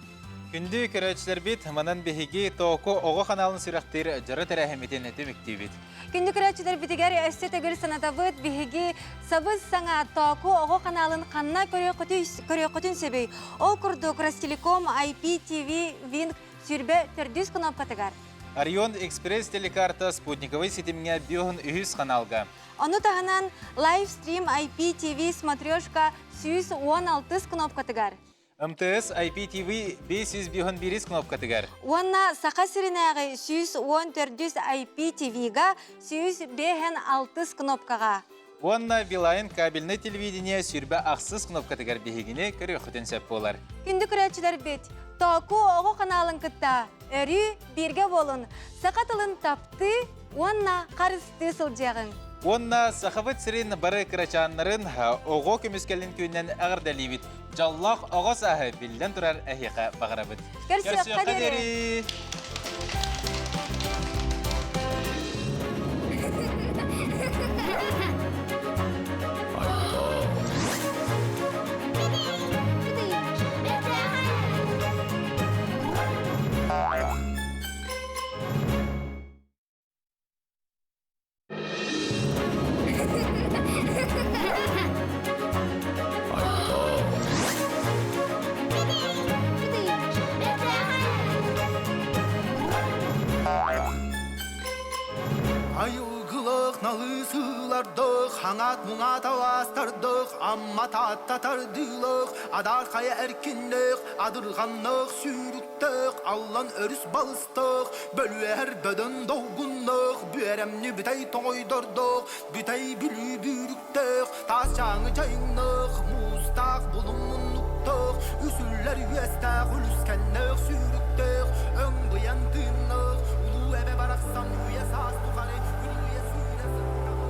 Күндү көрөөччүлэрбит, манан биһиги Тооку оҕо ханаалын сүрэхтиир дьоро тэрээһиммитин түмүктүүбүт. Күндү көрөөччүлэрбитигэр өссө төгүл санатабыт, биһиги сабыс саҥа Тооку оҕо ханаалын ханна көрүөххүтүн сөбүй? Ол курдук Ростелеком IPTV Wink сүүрбэ төрдүс кнопкатыгар. Орион Экспресс телекарта спутниковай ситимҥэ биоһун үһүс ханаалга. Ону таһынан лайвстрим IPTV смотрешка 116 кнопкатыгар. МТС IPTV 501 кнопкатыгар. Уонна Саха сиринээҕи 114 IPTV-га 156 кнопкаҕа. Уонна Билайн кабельнай телевидение сүүрбэ ахсыс кнопкатыгар биһигини көрүөххүтүн сөп буолар. Күндү көрөөччүлэрбит, Тооку оҕо ханаалын кытта өрүү бииргэ буолун, саха тылын таптыы уонна харыстыы сылдьыаҕыҥ. Уонна Сахабыт сирин бары кырачааннарын оҕо көмүскэлин күнүнэн эҕэрдэлиибит. Дьоллоох оҕо сааһы биллэн турар эһиэхэ баҕарабыт. Көрсүөххэ диэри! Айылгылык налысылардык, хаҥат муҥат алаастардык, амма таатта тардыылык, адаар хайа эркиннээх, адырҕаннык сүүрүктээх, аллан өрүс балыстык, Бөлүөһэр бөдөн долгуннаах, бүөрэмни бүтэй тоҥойдордоох, бүтэй бүлүү бүүрүктээх, таас чааҥы чайыҥнаах, муустаах булуҥ муннуктаах, үсүллэр үөстээх, үлүскэннээх сүүрүктээх, өҥ быйан тыыннаах, улуу эбэ барахсан үйэ саас тухары үрүйэ сүүрэ сыттаҕа.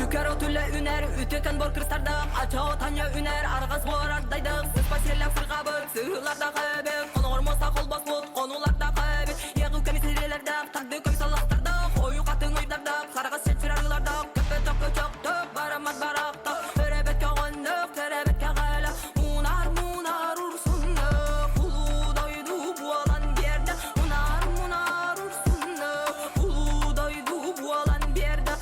Үкэр отулэ үнэр, үтүкэн бор кырсардах, ачоо таня үнэр, арҕас буорардайдах, сыспа сиэллэх сырҕабыт, сыһыылардах эбит, хоноҕор муоста холбоспут, хонуулардах эбит, иэҕи көмүс ириэлэрдээх, тарды көмүс аллахтардаах, ойуу хатыҥ ойдардаах, хараҕас чэчир арыылардаах, көппөтөх көчөктөх, бараммат барахтах, өрөбөт көҕөннөх, төрөбөт кэҕэлэх, мунар мунар урсуннах, улуу дойду буолан биэрдэ, мунар мунар урсуннах, улуу дойду буолан биэрдэ.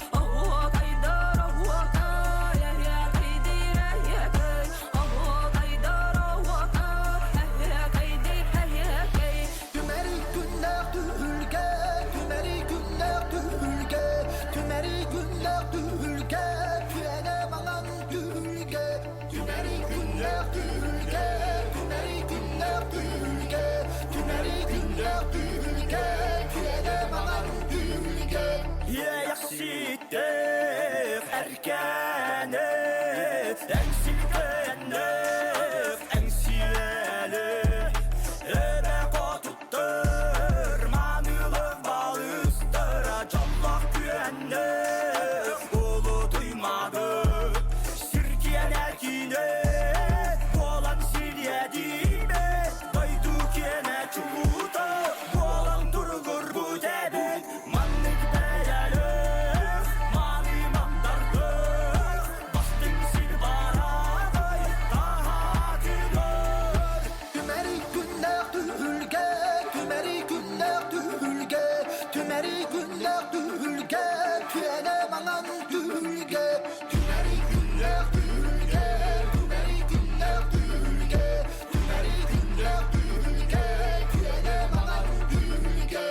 Эркәне, әңсилгәнне, әңсиәле, Эбэ хотуттар, манылык балыстара, Жоллох күәнне, улутуймады, Сиркиэнэ кине, буолан сириэдиибэ, Дойду киэнэ чулуута, буолан туругурбут эбит, Маннык бэйэлээх, мааны мандардык, бастыҥ сир бараадай таһаатыгар. Түмэри күннээх түһүлгэ, түмэри күннээх түһүлгэ, түмэри күннээх түһүлгэ, түөнэ маҥан түһүлгэ, түмэри күннээх түһүлгэ, түмэри күннээх түһүлгэ, түмэри күннээх түһүлгэ, түөнэ маҥан түһүлгэ.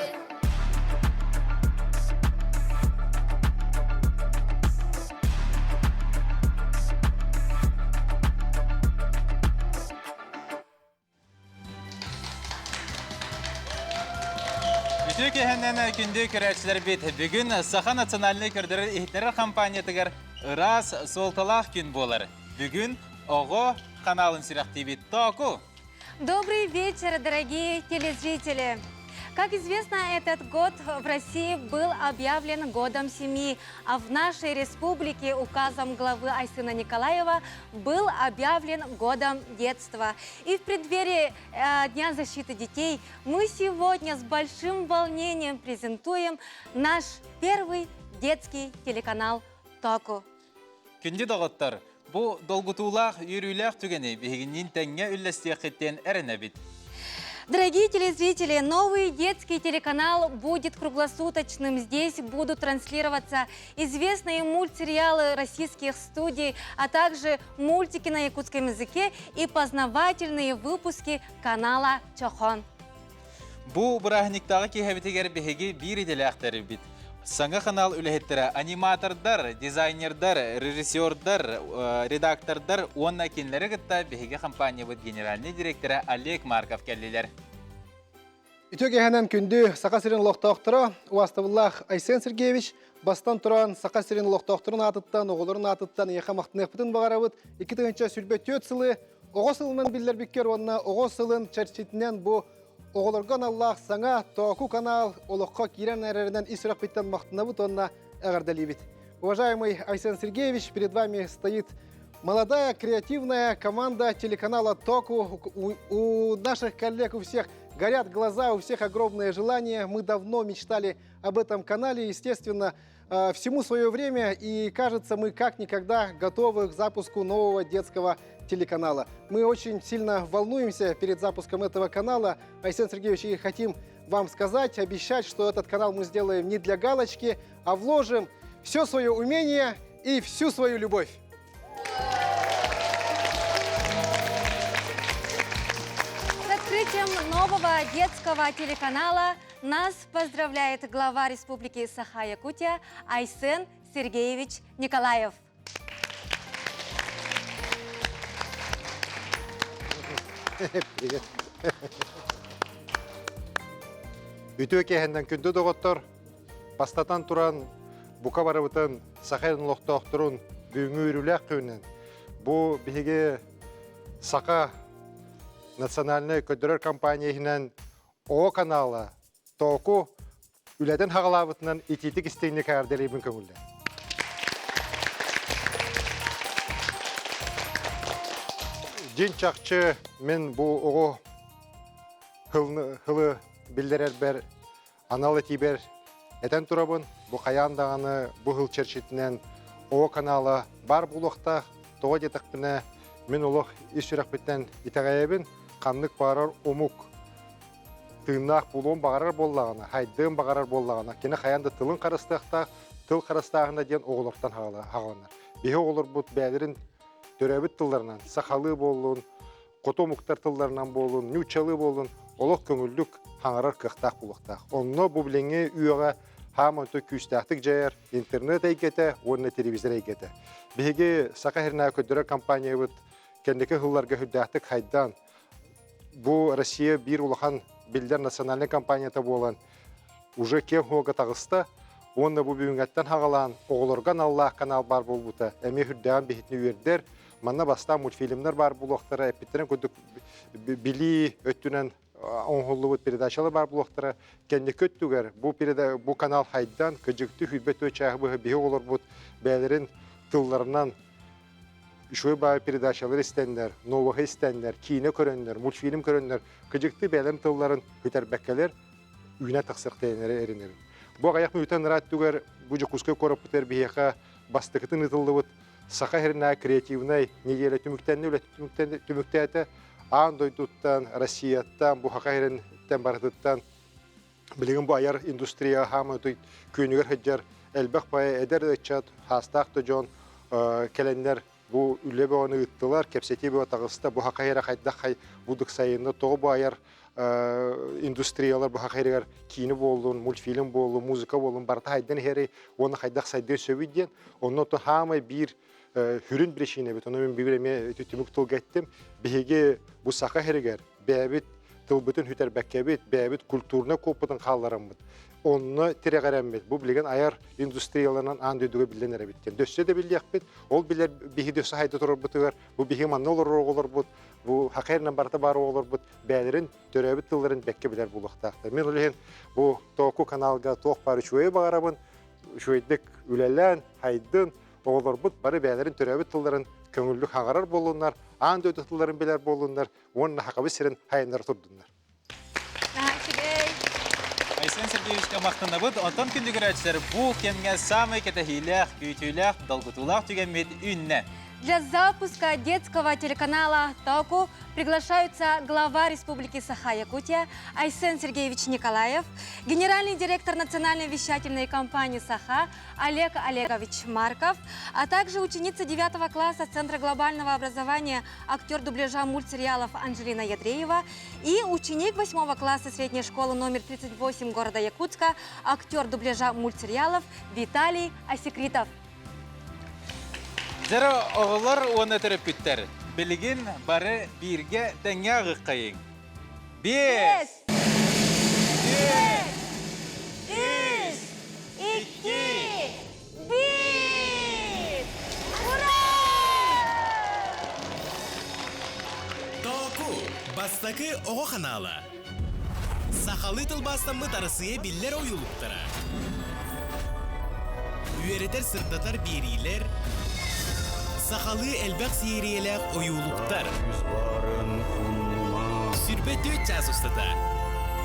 Үтүө киэһэнэн күндү көрөөччүлэрбит бүгүн Саха национальнай көрдөрөр иһитиннэрэр компаниятыгар ыраас суолталаах күн буолар. Бүгүн оҕо каналын сүрэхтиибит Току. Добрый вечер, дорогие телезрители! Как известно, этот год в России был объявлен годом семьи, а в нашей республике указом главы Айсына Николаева был объявлен годом детства. И в преддверии э, Дня защиты детей мы сегодня с большим волнением презентуем наш первый детский телеканал «Току». Күндү доҕоттор, бу долгутуулаах, үөрүүлээх түгэни биһигинниин тэҥҥэ үллэстиэххиттэн эрэнэбит. Дорогие телезрители, новый детский телеканал будет круглосуточным. Здесь будут транслироваться известные мультсериалы российских студий, а также мультики на якутском языке и познавательные выпуски канала Чохон. Бу бырааһынньыктааҕы киэһэбитигэр биһиги биир идэлээхтэрбит. Саҥа канал үлэһиттэрэ аниматордар, дизайнердар, режиссердар, редактордар уонна кинилэри кытта биһиги компаниябыт генеральный директора Олег Марков кэллилэр. Үтүө киэһэнэн күндү Саха сирин олохтоохторо, убаастабыллаах Айсен Сергеевич, бастан туран Саха сирин олохтоохторун аатыттан, оҕолорун аатыттан эйиэхэ махтаныахпытын баҕарабыт. 2024 сылы оҕо сылынан биллэрбиккэр уонна оҕо сылын чэрчитинэн бу оҕолорго аналлаах саҥа Тооку канал олоххо киирэн эрэринэн ис сүрэхпиттэн махтанабыт уонна эҕэрдэлиибит. Уважаемый Айсен Сергеевич, перед вами стоит молодая креативная команда телеканала Току. У, у наших коллег у всех горят глаза, у всех огромное желание. Мы давно мечтали об этом канале. Естественно, э, всему свое время, и кажется, мы как никогда готовы к запуску нового детского телеканала. Мы очень сильно волнуемся перед запуском этого канала. Айсен Сергеевич, и хотим вам сказать, обещать, что этот канал мы сделаем не для галочки, а вложим все свое умение и всю свою любовь. С открытием нового детского телеканала нас поздравляет глава Республики Саха-Якутия Айсен Сергеевич Николаев. Привет. Үтүө киэһэннэн күндү доҕоттор, бастатан туран бука барыбытын саха олохтоохторун бүгүҥҥү үөрүүлээх күнүнэн бу биһиги саха национальнай көрдөрөр компания иһинэн О канала Тооку үлэтин хаҕалаабытынан итиитик истиҥник эҕэрдэлиибин көҥүллэ. Дьин чахчы мин бу оҕо хылы биллэрэрбэр анал этиибэр этэн турабын. Бу хайаан даҕаны бу хыл чэрчитинэн О канала баар буолуохтаах. Тоҕо диэтэхпинэ, мин олох ис сүрэхпиттэн итэҕэйэбин. Ханнык баарар омук тыыннаах буолуон баҕарар буоллаҕына, хайдыан баҕарар буоллаҕына, кини хайаан да тылын харыстыахтаах, тыл харыстааһына диэн оҕолортон хаҕаланар. Биһи оҕолорбут бэйэлэрин төрөөбүт тылларынан, сахалыы буоллун, хоту омуктар тылларынан буоллун, нууччалыы буоллун, олох көҥүллүк хаҥарар кыахтаах буолуохтаах. Онно бу билиҥҥи үйэҕэ хаам онто күүстээхтик дьайар интернет эйгэтэ уонна телевизор эйгэтэ. Биһиги Саха сиринээҕи көрдөрөр компаниябыт кэнники сылларга сүрдээхтик хайдан, бу Россия биир улахан биллэр национальнай компанията буолан уже киэҥ хуога таҕыста. Уонна бу бүгүҥҥэттэн хаҕалаан оҕолорго аналлаах канал баар буолбута эмиэ үрдээҕин биһитини үөрдэр. Манна бастаан мультфильмнар баар буолуохтара, эппиттэрин курдук билии өттүнэн оҥоһуллубут передачалар баар буолуохтара. Кэнники өттүгэр бу, бу канал хайдан, кыдьыкты хүрбэ түө чааһы быһа биһи оҕолорбут бэйэлэрин тылларынан үчүгэй баай передачалар истэннэр, новоһы истэннэр, киинэ көрөннөр, мультфильм көрөннөр, кыдьыкты бэйэлэрин тылларын бүтэрбэккэлэр үүнэ тахсыахтайанары эрэнэбин. Бу аҕыйах мүнүүтэн ыраат түгэр бу Дьокуускай куораппытыгар биһиэхэ бастакытын ыытыллыбыт Саха сиринээҕи креативнай неделя түмүктэннэ, үлэ түмүктээтэ. Аан дойдуттан, Россияттан, бу Саха сириттэн барытыттан билигин бу айар индустрия хаамай күөнүгэр сылдьар элбэх баайа эдэр ыччат, хаастаах да дьон кэлэннэр бу үлэ бөҕөнү ыыттылар, кэпсэтии бөҕө таҕыста, бу саха сирэ хайдах хай будук сайынна, тоҕо бу айар индустриялар бу саха сиригэр киинэ буоллун, мультфильм буоллун, музыка буоллун барыта хайдан иһэрий уонна хайдах сайдыан сөбүй диэн. Онно то хаамай биир хүрүн причина эбит. Ону мин биир эмиэ түмүк тылга эттим. Биһиги бу саха сиригэр бэйэбит тылбытын сүтэрбэккэбит, бэйэбит культурнай куоппутун хааллараммыт, онно тирэҕирэммит, бу билигин айар индустрияларынан аан дойдуга биллэн эрэбит диэн. Дөссө да биллиэхпит, ол билэр биһи дөссө хайда турарбытыгар, бу биһи манна олорор оҕолорбут, бу хакайрынан барыта баар оҕолорбут бэйэлэрин төрөөбүт тылларын бэккэ билэр буолуохтаахтар. Мин ол иһин бу Тооку каналга туох баар үчүгэйи баҕарабын, үчүгэйдик үлэлээн, хайдын, оҕолорбут бары бэйэлэрин төрөөбүт тылларын көҥүллүк хаҥарар буоллуннар, аан дойду тылларын билэр буоллуннар уонна Хакабы сирин хайыннара турдуннар. Айсен Сергеевичка махтанабыт. Онтон күндү көрөөччүлэр бу кэмҥэ самай кэтэһиилээх, күүтүүлээх, долгутуулаах түгэммит үүннэ. Для запуска детского телеканала «Току» приглашаются глава Республики Саха-Якутия Айсен Сергеевич Николаев, генеральный директор национальной вещательной компании «Саха» Олег Олегович Марков, а также ученица 9 класса Центра глобального образования, актер дубляжа мультсериалов Анжелина Ядреева и ученик 8 класса средней школы номер 38 города Якутска, актер дубляжа мультсериалов Виталий Осекритов. Дьэ оҕолор уонна төрөппүттэр, билигин бары бииргэ тэҥҥэ аҕыаххайыҥ. Биэс! Түөрт! Үс! Икки! Биир! Ура! Тооку, бастакы оҕо ханаала. Сахалыы тылбаастаммыт Арассыыйа биллэр ойуулуктара. Үөрэтэр-сырдатар биэриилэр, сахалыы элбэх сиэрийэлээх ойуулуктар. 24 чаас устата.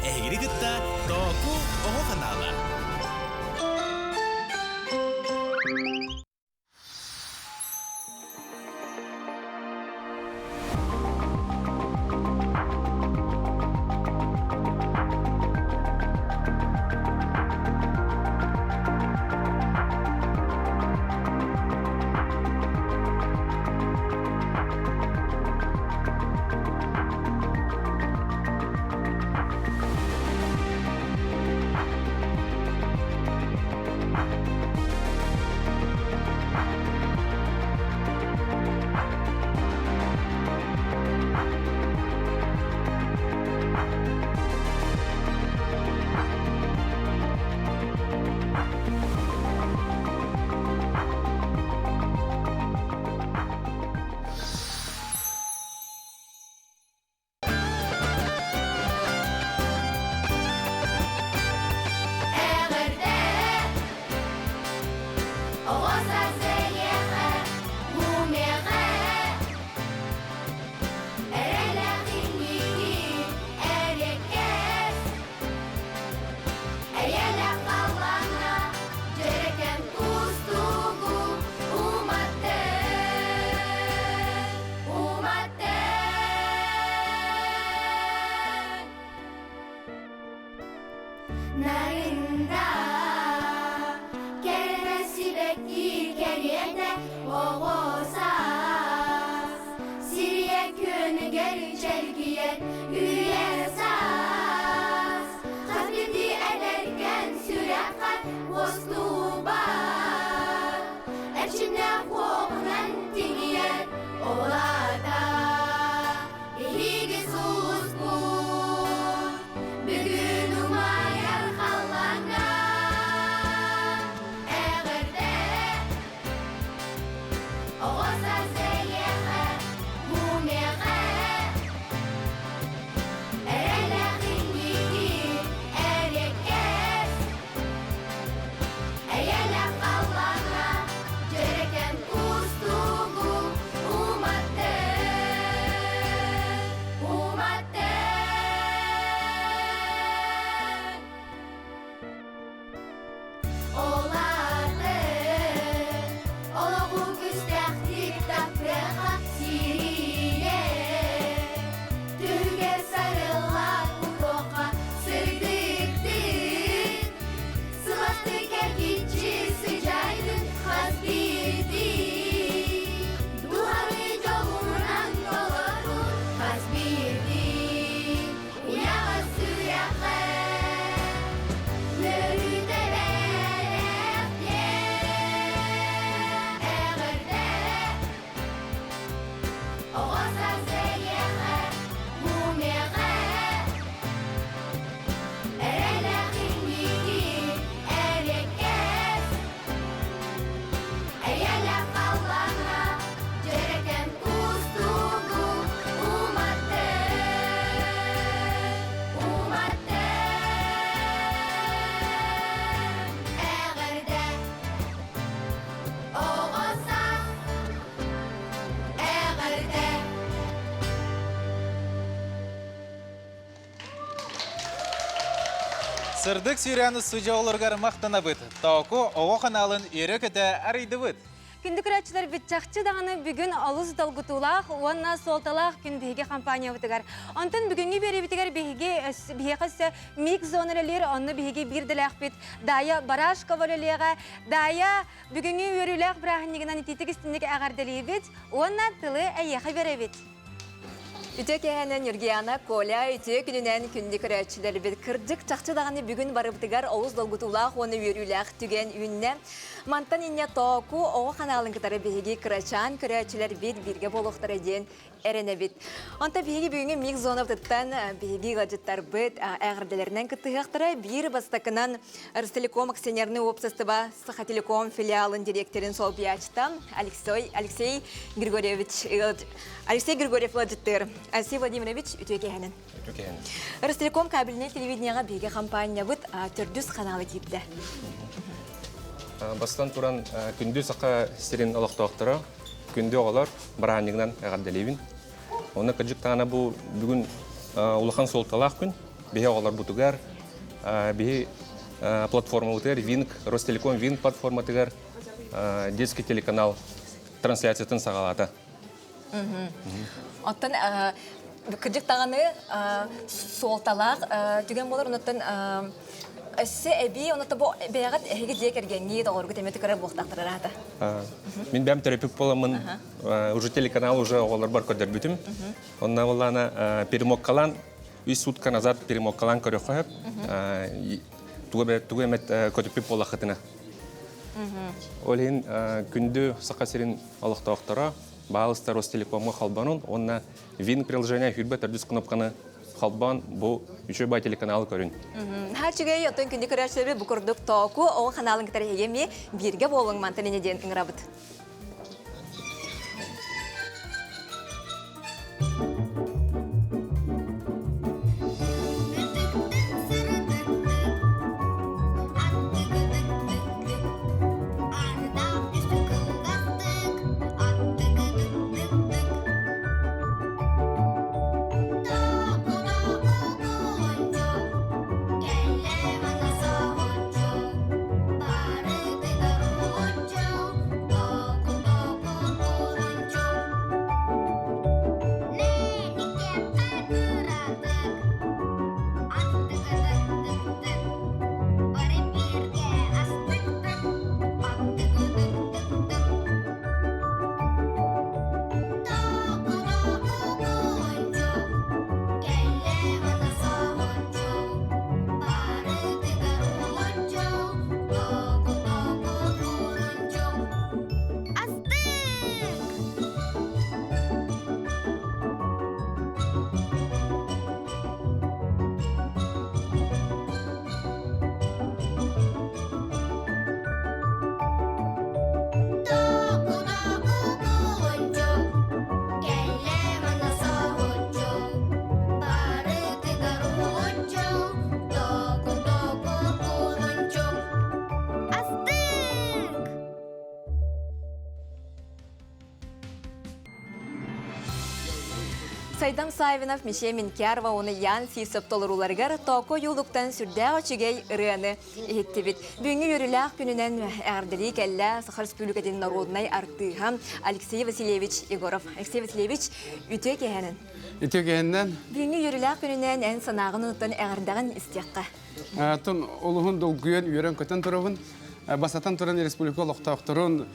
Эһигини кытта Тооку оҕо ханаала. Эҕэрдэ! Оҕо саас эйиэхэ, мумиэхэ Эрэлээх инники эриэккэс Эйэлээх халлааҥҥа дьэрэкээн кустугу уматтын, уматтын. Нарында кэрэ сибэкки кэриэтэ оҕо саас Сирийэ күөнүгэр чэлгийэр үйэ саас Хас биирдии эдэркээн сүрэххэ уостубат Эрчимнээх уоҕунан тиҥийэр ол аата Биһиги сулуспут бүгүн умайар халлааҥҥа. Сырдык сүүрээн устудьуйа оҕолоругар махтанабыт. Тооку оҕо ханаалын үөрэ-көтө арыйдыбыт. Күндү көрөөччүлэрбит чахчы даҕаны бүгүн олус долгутуулаах уонна суолталаах күн биһиги компаниябытыгар. Онтон бүгүҥҥү биэриибитигэр биһиги биһиэхэ өссө микс зона үлэлиир, онно биһиги биир дэлээхпит Дая Барашкова үлэлиэҕэ. Дая бүгүҥҥү үөрүүлээх бырааһынньыгынан итиитик истинник эҕэрдэлиибит уонна тылы эйиэхэ биэрэбит. Үтүө киэһэнэн Ньургуяна, Коля, үтүө күнүнэн күндү көрөөччүлэрбит. Кырдьык, чахчы даҕаны бүгүн барыбытыгар олус долгутуулаах уонна үөрүүлээх түгэн үүннэ. Мантан инньэ Тооку оҕо ханаалын кытары биһиги кырачаан көрөөччүлэрбит бииргэ буолуохтара диэн эрэнэбит. Онтон биһиги бүгүҥҥү микс зонабытыттан биһиги ыалдьыттарбыт эҕэрдэлэринэн кыттыһыахтара. Биир бастакынан Ростелеком акционерный уопсастыба Сахателеком филиалын директорын солбуйааччыта Алексей, Алексей Григорьевич Алексей Григорьев ыалдьыттыыр. Алексей Владимирович, үтүө киэһэнэн. Үтүө киэһэнэн. Ростелеком кабельнай телевидениеҕа биһиги хампаанньабыт төрдүс ханаала киирдэ. Бастан туран күндү саха сирин олохтоохторо, күндү оҕолор бырааһынньыгынан эҕэрдэлиибин. Онно кырдьык даҕаны бу бүгүн улахан суолталаах күн. Биһи оҕолорбутугар, биһи платформабытыгар Винк, Ростелеком Винк платформатыгар детский телеканал трансляциятын саҕалаата. Оттон кырдьык даҕаны суолталаах түгэн буолар, онуттан өссө эбии онута бу бэйэҕит эһиги дьиэ кэргэҥҥит оҕоргут эмиэ көрөр буолтахтар араата. Мин бэйэм төрөппүт буоламмын уже телеканал уже оҕолорбор көрдөрбүтүм. Онно буоллаана перемоккалаан үс сутка назад перемоккалаан көрөххө сөп. Тугу эмэт көтүппүт буоллаххытына. Ол иһин күндү Саха сирин олохтоохторо баалыста Ростелекомҥа холбонун уонна Вин приложение хүрбэ төрдүс кнопканы холбоон бу үчүгэй бай телеканалы көрүн. Наһаа үчүгэй, оттон күндү көрөөччүлэрбит бу курдук Тооку оҕо ханаалын кытары эһиги эмиэ бииргэ буолуҥ мантан инньэ диэн ыҥырабыт. Сайдам Савинов, Мишель Минкярова уонна Ян Фисов толорууларыгар Токо Юлуктан сүрдээх үчүгэй ырыаны иһиттибит. Бүгүҥҥү үөрүүлээх күнүнэн эҕэрдэлии кэллэ Саха Республикатын народнай артыыһа Алексей Васильевич Егоров. Алексей Васильевич, үтүө киэһэнэн. Үтүө киэһэнэн. Бүгүҥҥү үөрүүлээх күнүнэн эн санааҕын онуттан эҕэрдэҕин истиэххэ. Тун олуһун долгуйан үөрэн-көтөн турабын. Бастатан туран республика олохтоохторун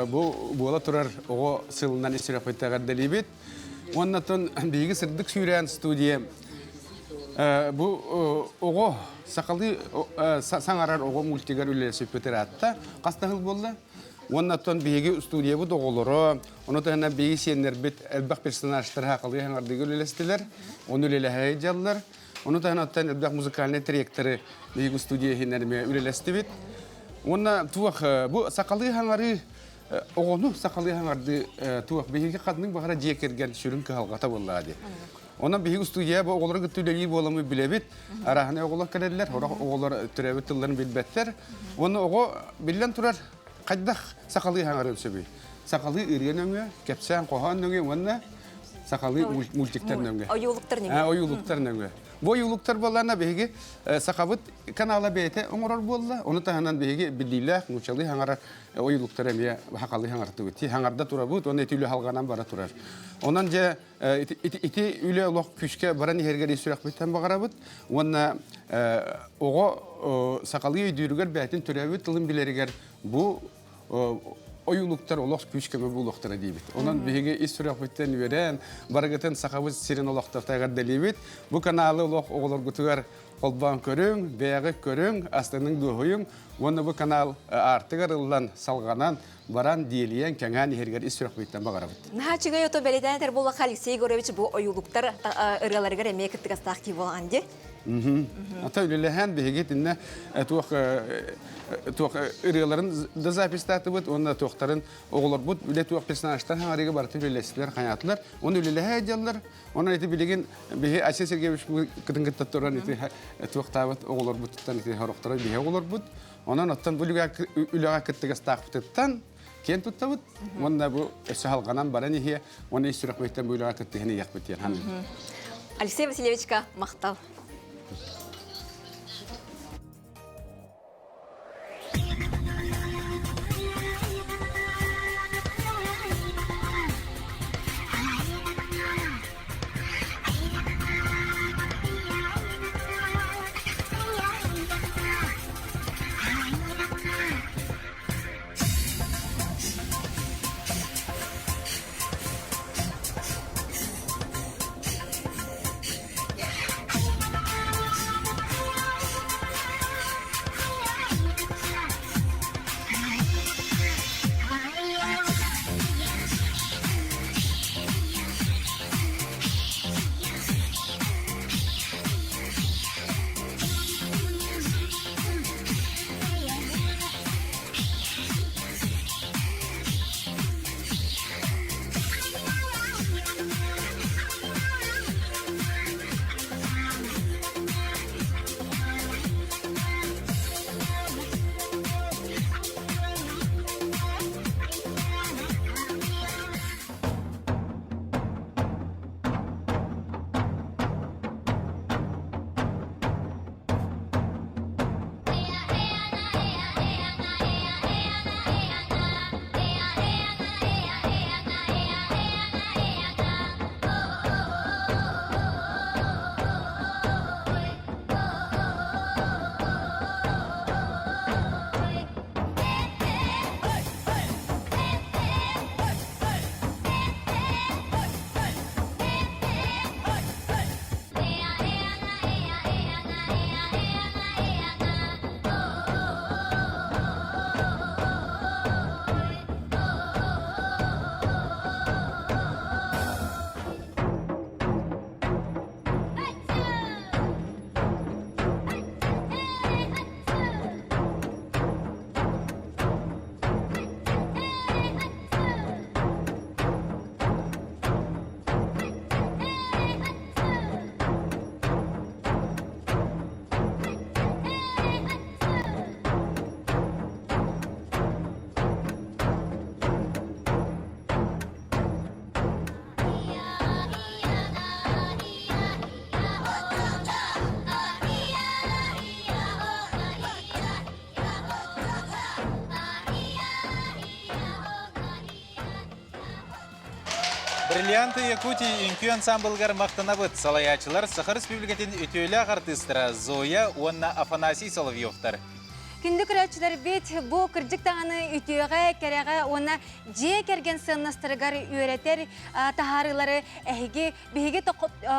бу буола турар оҕо сылынан ис сүрэхпит эҕэрдэлиибит. Уонна тон биһиги сырдык сүүрээн студия бу оҕо сахалыы саҥарар оҕо мультигар үлэлэспит ыраатта. Хас да сыл буолла. Уонна оттон биһиги студиябыт оҕолоро, ону таһынан биһиги сиэннэрбит элбэх персонажтар сахалыы саҥардыыга үлэлэстилэр, ону үлэлэһэ сылдьаллар. Ону таһынан оттон элбэх музыкальнай тректоры биһиги студия иһинэн эмиэ үлэлэстибит. Уонна туох бу сахалыы саҥарыы оҕону сахалыы саҥардыы туох биһиги ханнык баҕара дьиэ кэргэн сүрүн кыһалҕата буоллаҕа дии. Онон биһиги студия бу оҕолору кытта үлэлиир буоламмыт билэбит. Арааһынай оҕолор кэлэллэр, сорох оҕолор төрөөбүт тылларын билбэттэр. Уонна оҕо биллэн турар хайдах сахалыы саҥарыан сөбүй? Сахалыы ырыа нөҥүө, кэпсээн хоһоон нөҥүө уонна сахалыы мультиктар нөҥүө. Ойуулуктар нөҥүө. Ойуулуктар нөҥүө. Бу ойуулуктар буоллаана биһиги сахабыт канала бэйэтэ оҥорор буолла. Ону таһынан биһиги биллиилээх нуучалыы хаҥарар ойуулуктар эмиэ хахалыы хаҥартыбыт. Ти хаҥарда турабыт, уонна ити үлэ халҕанан бара турар. Онон дьэ ити үлэ олох күүскэ баран иһэригэр ис сүрэхпиттэн баҕарабыт. Уонна оҕо сахалыы өйдүүрүгэр бэйэтин төрөөбүт тылын билэригэр бу ойуулуктар олох күүс-көмө буолуохтара диибит. Онон биһиги ис сүрэхпиттэн үөрэн, барыгытын сахабыт сирин олохтоохтор эҕэрдэлиибит. Бу каналы олох оҕолоргутугар холбоон көрүҥ, бэйэҕит көрүҥ, астыныҥ дуоһуйуҥ уонна бу канал аартыгар ыллан, салҕанан, баран, диэлийэн, кэҥээн иһэригэр ис сүрэхпититтэн баҕарабыт. Наһаа үчүгэй ото бэлиэтээн этэр буоллахха Алексей Егорович бу ойуулуктар ырыаларыгар эмиэ кыттыгастаах киһи буолаҕын дии. Ата үлэлэһэн биһиги итиннэ туох туох ырыаларын да записьтаатыбыт уонна туохтарын оҕолорбут үлэ туох персонажтар хаҥарыга барыта үлэлэстилэр хаҥаатылар уонна үлэлэһэ дьаллар онон ити билигин биһи Айсен Сергеевич кытын кытта туран ити туохтаабыт оҕолорбуттан ити сорохторо биһи оҕолорбут онон оттон бу үлэҕэ кыттыгастаахпытыттан киэн туттабыт уонна бу өссө халҕанан баран иһиэ уонна ис сүрэхпиттэн бу үлэҕэ кыттыһан иһиэхпит диэн саныыбын. Алексей Васильевичка махтал. Бриллианты Якутии үҥкүү ансамблыгар махтанабыт. Салайааччылар Саха Республикатын үтүөлээх артыыстара Зоя уонна Афанасий Соловьевтар. Күндү көрөөччүлэрбит бу кырдьык даҕаны үтүөҕэ, кэрэҕэ уонна дьиэ кэргэн сыаннастарыгар үөрэтэр таһаарыылары эһиги биһиги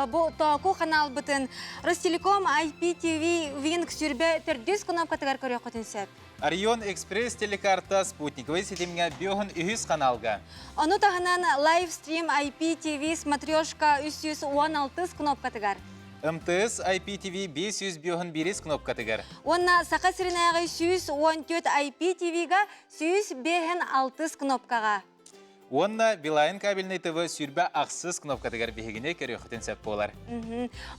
бу Тооку ханаалбытын Ростелеком IPTV Wing сүрбэ төрдүс кнопкатыгар көрүөххүтүн сөп. Орион Экспресс телекарта спутниковай ситимҥэ биоһун үһүс каналга. Ону таһынан лайвстрим IPTV смотрешка 316 кнопкатыгар. МТС IPTV 500 биоһун биирис кнопкатыгар. Уонна Саха сиринээҕи 114 IPTV-га 105 6 кнопкаҕа. Уонна Билайн кабельный ТВ сүүрбэ ахсыс кнопкатыгар биһигини көрүөххүтүн сөп буолар.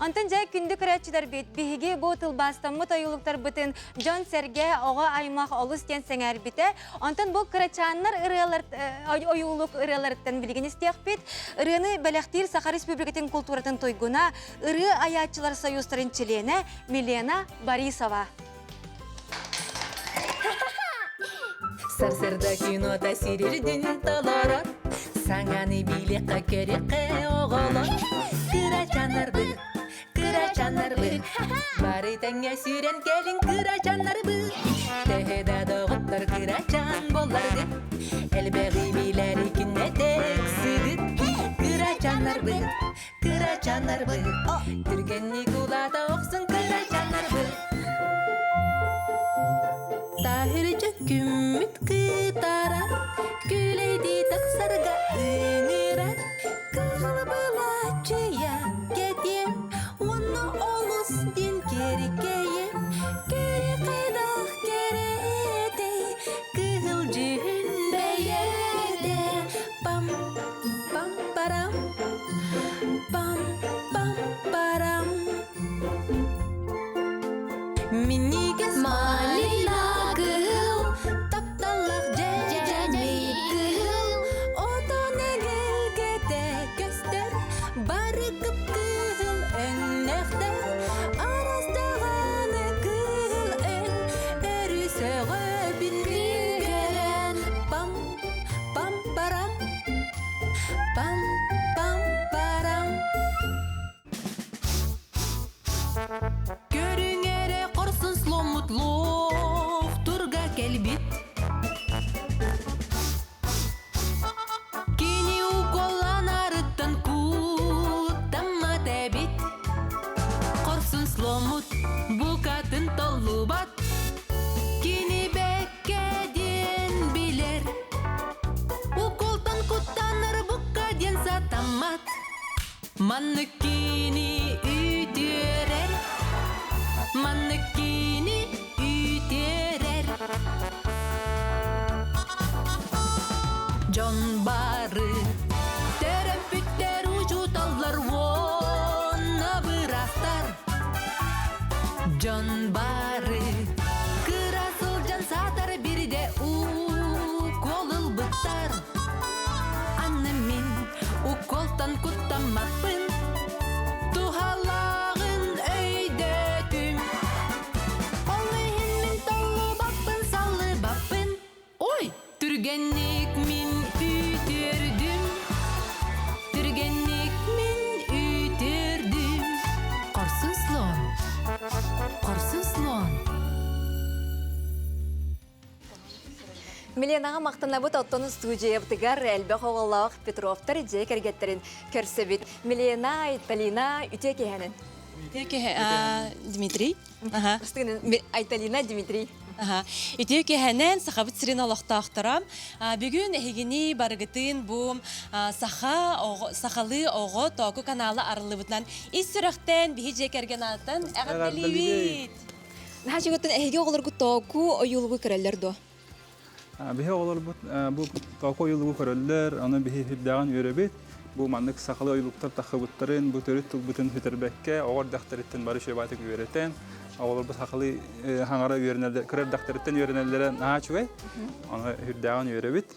Онтон дьэ күндү көрөөччүлэрбит, биһиги бу тылбаастаммыт ойуулуктарбытын дьон-сэргэ, оҕо аймах олус диэн сэҥээрбитэ. Онтон бу кырачааннар ырыалар ойуулук ырыаларыттан билигин истиэхпит. Ырыаны бэлэхтиир Саха Республикатын култууратын туйгуна, ырыа айааччылар союзтарын чилиэнэ Милена Борисова. Сарсырда кинота сирирдин толорор, Саҥаны билиэххэ көрүөххэ оҕолор. Кырачаннарбыт, кырачаннарбыт, Бары тэҥҥэ сүүрэн кэлин кырачаннарбыт. Төһө да доҕоттор кырачан буолларгыт, Элбэҕи билэри күннэтэ ыксыгыт. Кырачаннарбыт, кырачаннарбыт, Түргэнник улаата охсун кырачаннарбыт. Таһырдьа күммүт кытарар, Күлэйдии тахсарга ыҥырар. Кыһыл былааччыйа кэтиэм, Уонна олус диэн кэрикэйэм. Кэрикэйдэх кэрэтэй, Кыһыл дьүһүн бэйэтэ. Пам, пам, парам, пам, пам, парам. Минньигэс малина кыһыл, тапталлаах дьэдьэнэй кыһыл, отон эгэлгэтэ көстөр, бары кып-кыһыл өҥнөөхтөр, араас даҕаны кыһыл өҥ, өрүсөҕөбүн көрөн, пам, пам парам, пам, пам парам. Көрүҥ эрэ хорсун сломмут лоохтурга кэлбит. Кини уколланарыттан куттаммат эбит. Хорсун сломмут букатын толлубат. Кини бэккэ диэн билэр. Уколтан куттанар букка диэн сатаммат. Маннык киини үтүөрэр, маннык киини үтүөрэр. Дьон бары төрөппүттэр, учууталлар уонна быраастар. Дьон бары кыра сылдьан саатар бирде укол ылбыттар. Аны мин уколтан куттаммаппын, туһалааҕын өйдөөтүм. Ол иһин мин толлубаппын, саллыбаппын. Ой, түргэнник мин үтүөрдүм. Түргэнник мин үтүөрдүм. Хорсун слон, хорсун слон. Миленаҕа махтанабыт оттон студиябытыгар элбэх оҕолоох Петровтар дьиэ кэргэттэрин көрсөбүт. Милена, Айталина, үтүө киһэнин. Үтүө киһи, Дмитрий. Айталина, Дмитрий. Үтүө киһэнэн Сахабыт сирин олохтоохторо. Бүгүн эһигини барыгытын бу саха сахалыы оҕо тооку канала арыллыбытынан ис сүрэхтэн биһи дьиэ кэргэн ааттан эҕэрдэлиибит. Наһаа чугаттан эһиги оҕолоргут тооку ойуулугу көрөллөр дуо? Биһи оҕолорбут бу тооку ойуулугу көрөллөр, ону биһи үрдээҕин үөрэбит. Бу маннык сахалыы ойуулуктар таххыбыттарын, бу төрүт тылбытын сүтэрбэккэ, оҕо эрдэхтэриттэн бары үчүгэйбаатык үөрэтэн, оҕолорбут сахалыы хаҥара үөрэнэллэр, кыра эрдэхтэриттэн үөрэнэллэрэ наһаа үчүгэй. Ону үрдээҕин үөрэбит.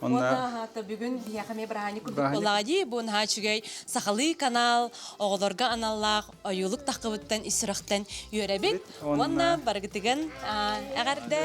Онна бүгүн биһиэхэ эмиэ бырааһынньык курдук буоллаҕа дии. Бу наһаа үчүгэй сахалыы канал оҕолорго аналлаах ойуулук таххыбыттан ис сүрэхтэн үөрэбит. Уонна барыгытыгын эҕэрдэ!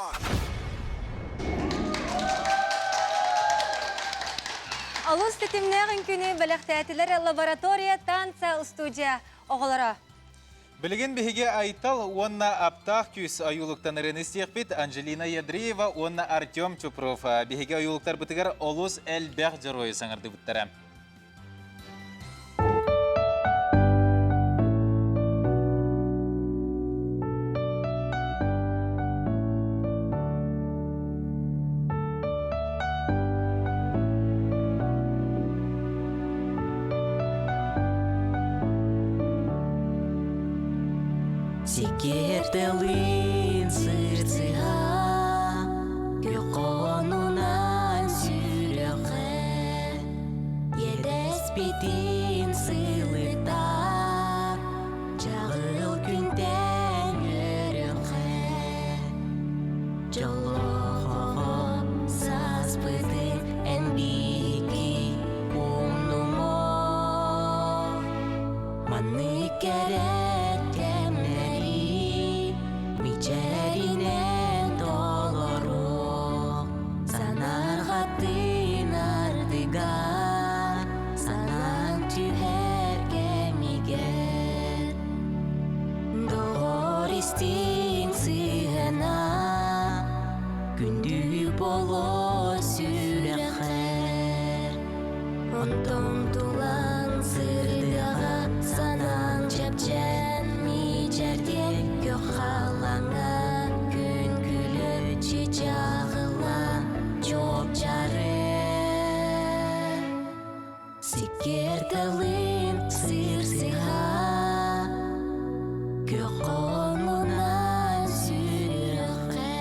One. Олус тэтимнээх үҥкүүнү бэлэхтээтилэр лаборатория танца студия оҕолоро. Билигин биһиги Айтал уонна Аптаах күүс ойуулуктан ырыаны истиэхпит Анжелина Ядреева уонна Артем Чупров биһиги ойуулуктарбытыгар олус элбэх дьоруойу саҥардыбыттара. Сикертелин сырцыга Күхонунан сүрөхе Едэспитин сылытар Чаҕыл күнтэн өрөхе Дьоллоохоҕо сааспытын эн биһиги умнумо Маннык кэрэ кэмнэри мичээринэн толоруох Санаарҕатын ардыгар санаан түһэр кэмигэр Доҕор истиҥ сыһыана күндү боло сүрэхэр Онтон тулан сырдыаҕа санаан чэпчээн мичээрдиэ көх халлааҥҥа күн күлүк чыычааҕыла чуопчары Сиккиэр тылын сырсыһа күөх хонуунан сүрэххэ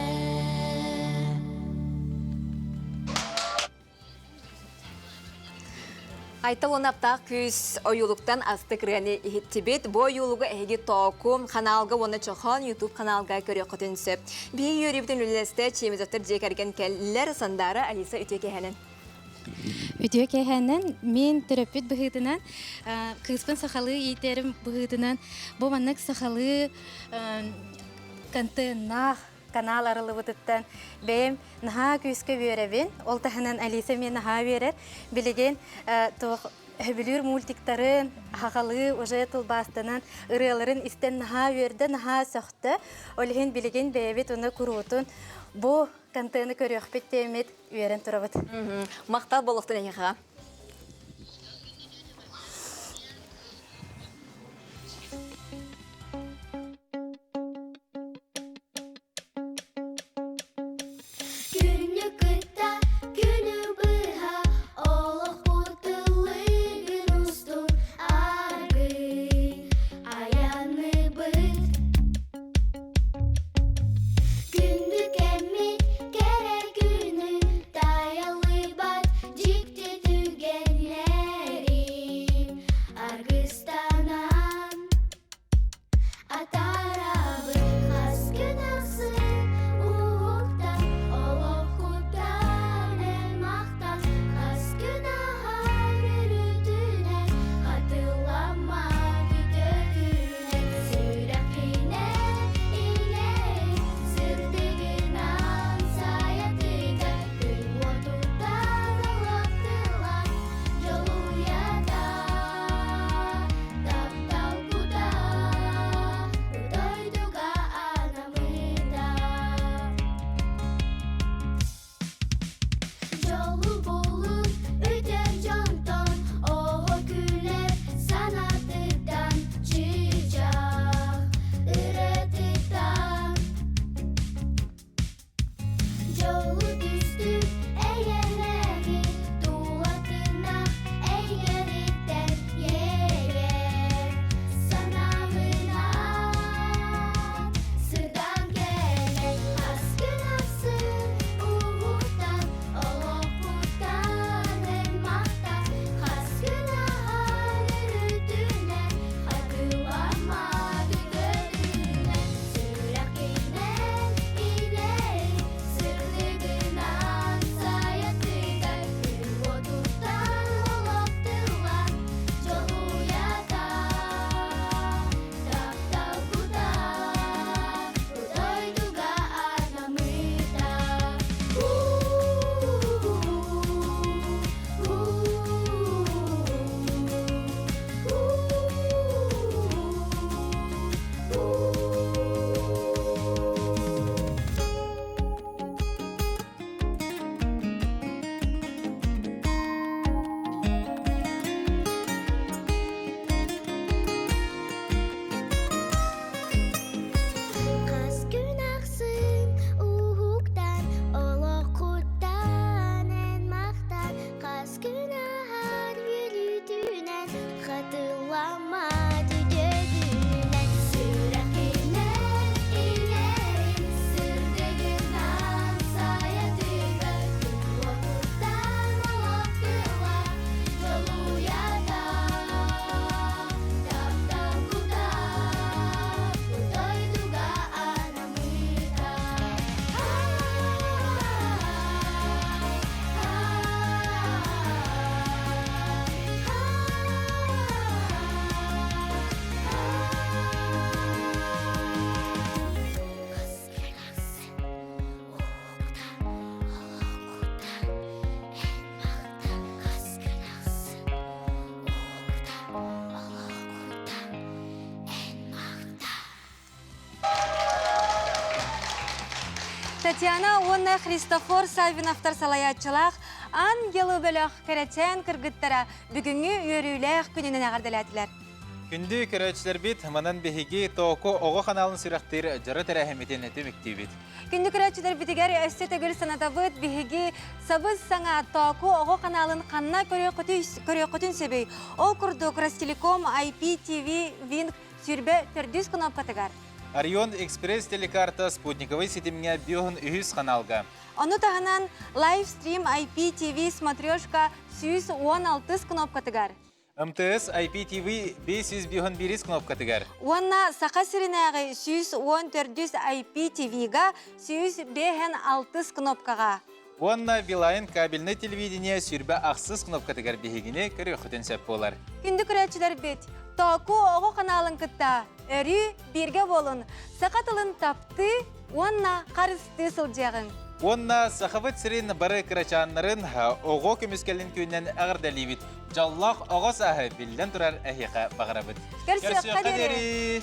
Айтал унаптаах күүс ойуулуктан астык ырыаны иһиттибит. Бу ойуулугу эһиги Тоокум ханаалга уонна Чохон YouTube ханаалга көрүөххүтүн сөп. Биһиги үөрүүбүтүн үлэлэстэ Чемизовтар дьиэ кэргэн кэллэр Сандаара Алиса үтүө киэһэнэн. Үтүө киэһэнэн мин төрөппүт быһыытынан кыыспын сахалыы иитэрим быһыытынан бу маннык сахалыы контеннаах канал арыллыбытыттан бэйэм наһаа күүскэ үөрэбин. Ол таһынан Алиса эмиэ наһаа үөрэр. Билигин туох сөбүлүүр мультиктарын аһаҕалыы уже тылбаастанан ырыаларын истэн наһаа үөрдэ, наһаа сөхтө. Ол иһин билигин бэйэбит уну куруутун бу контены көрүөхпүт диэммит үөрэн турабыт. Махтал буолуохтун эйиэхэ. Күнү кытта күнү быһа олохпут ыллыгын устун аргый айанныбыт. Күндү кэммит кэрэ күнү таайаллыбат дьикти түгэн. Татьяна уонна Христофор Саввиновтар салайааччылаах Ангелы бөлөх кэрэчээн кыргыттара бүгүҥҥү үөрүүлээх күнүнэн эҕэрдэлээтилэр. Күндү көрөөччүлэрбит, манан биһиги Тооку оҕо ханаалын сүрэхтиир дьоро тэрээһиммитин түмүктүүбүт. Күндү көрөөччүлэрбитигэр өссө төгүл санатабыт, биһиги сабыс саҥа Тооку оҕо ханаалын ханна көрүөххүтүн сөбүй? Ол курдук Ростелеком IPTV Wink 24 кнопкатыгар. Орион Экспресс телекарта спутниковай ситимҥэ биоһун үһүс ханаалга. Ону таһынан лайвстрим IPTV смотрешка 116 кнопкатыгар. МТС IPTV 551 кнопкатыгар. Уонна Саха сиринээҕи 114 IPTV-га 156 кнопкаҕа. Уонна Билайн кабельнай телевидение сүрбэ ахсыс кнопкатыгар биһигини көрүөххүтүн сөп буолар. Күндү көрөөччүлэрбит, Тооку оҕо ханаалын кытта өрүү бииргэ буолун, саха тылын таптыы уонна харыстыы сылдьыаҕыҥ. Уонна Сахабыт сирин бары кырачааннарын оҕо көмүскэлин күнүнэн эҕэрдэлиибит. Дьоллоох оҕо сааһы биллэн турар эһиэхэ баҕарабыт. Көрсүөххэ диэри!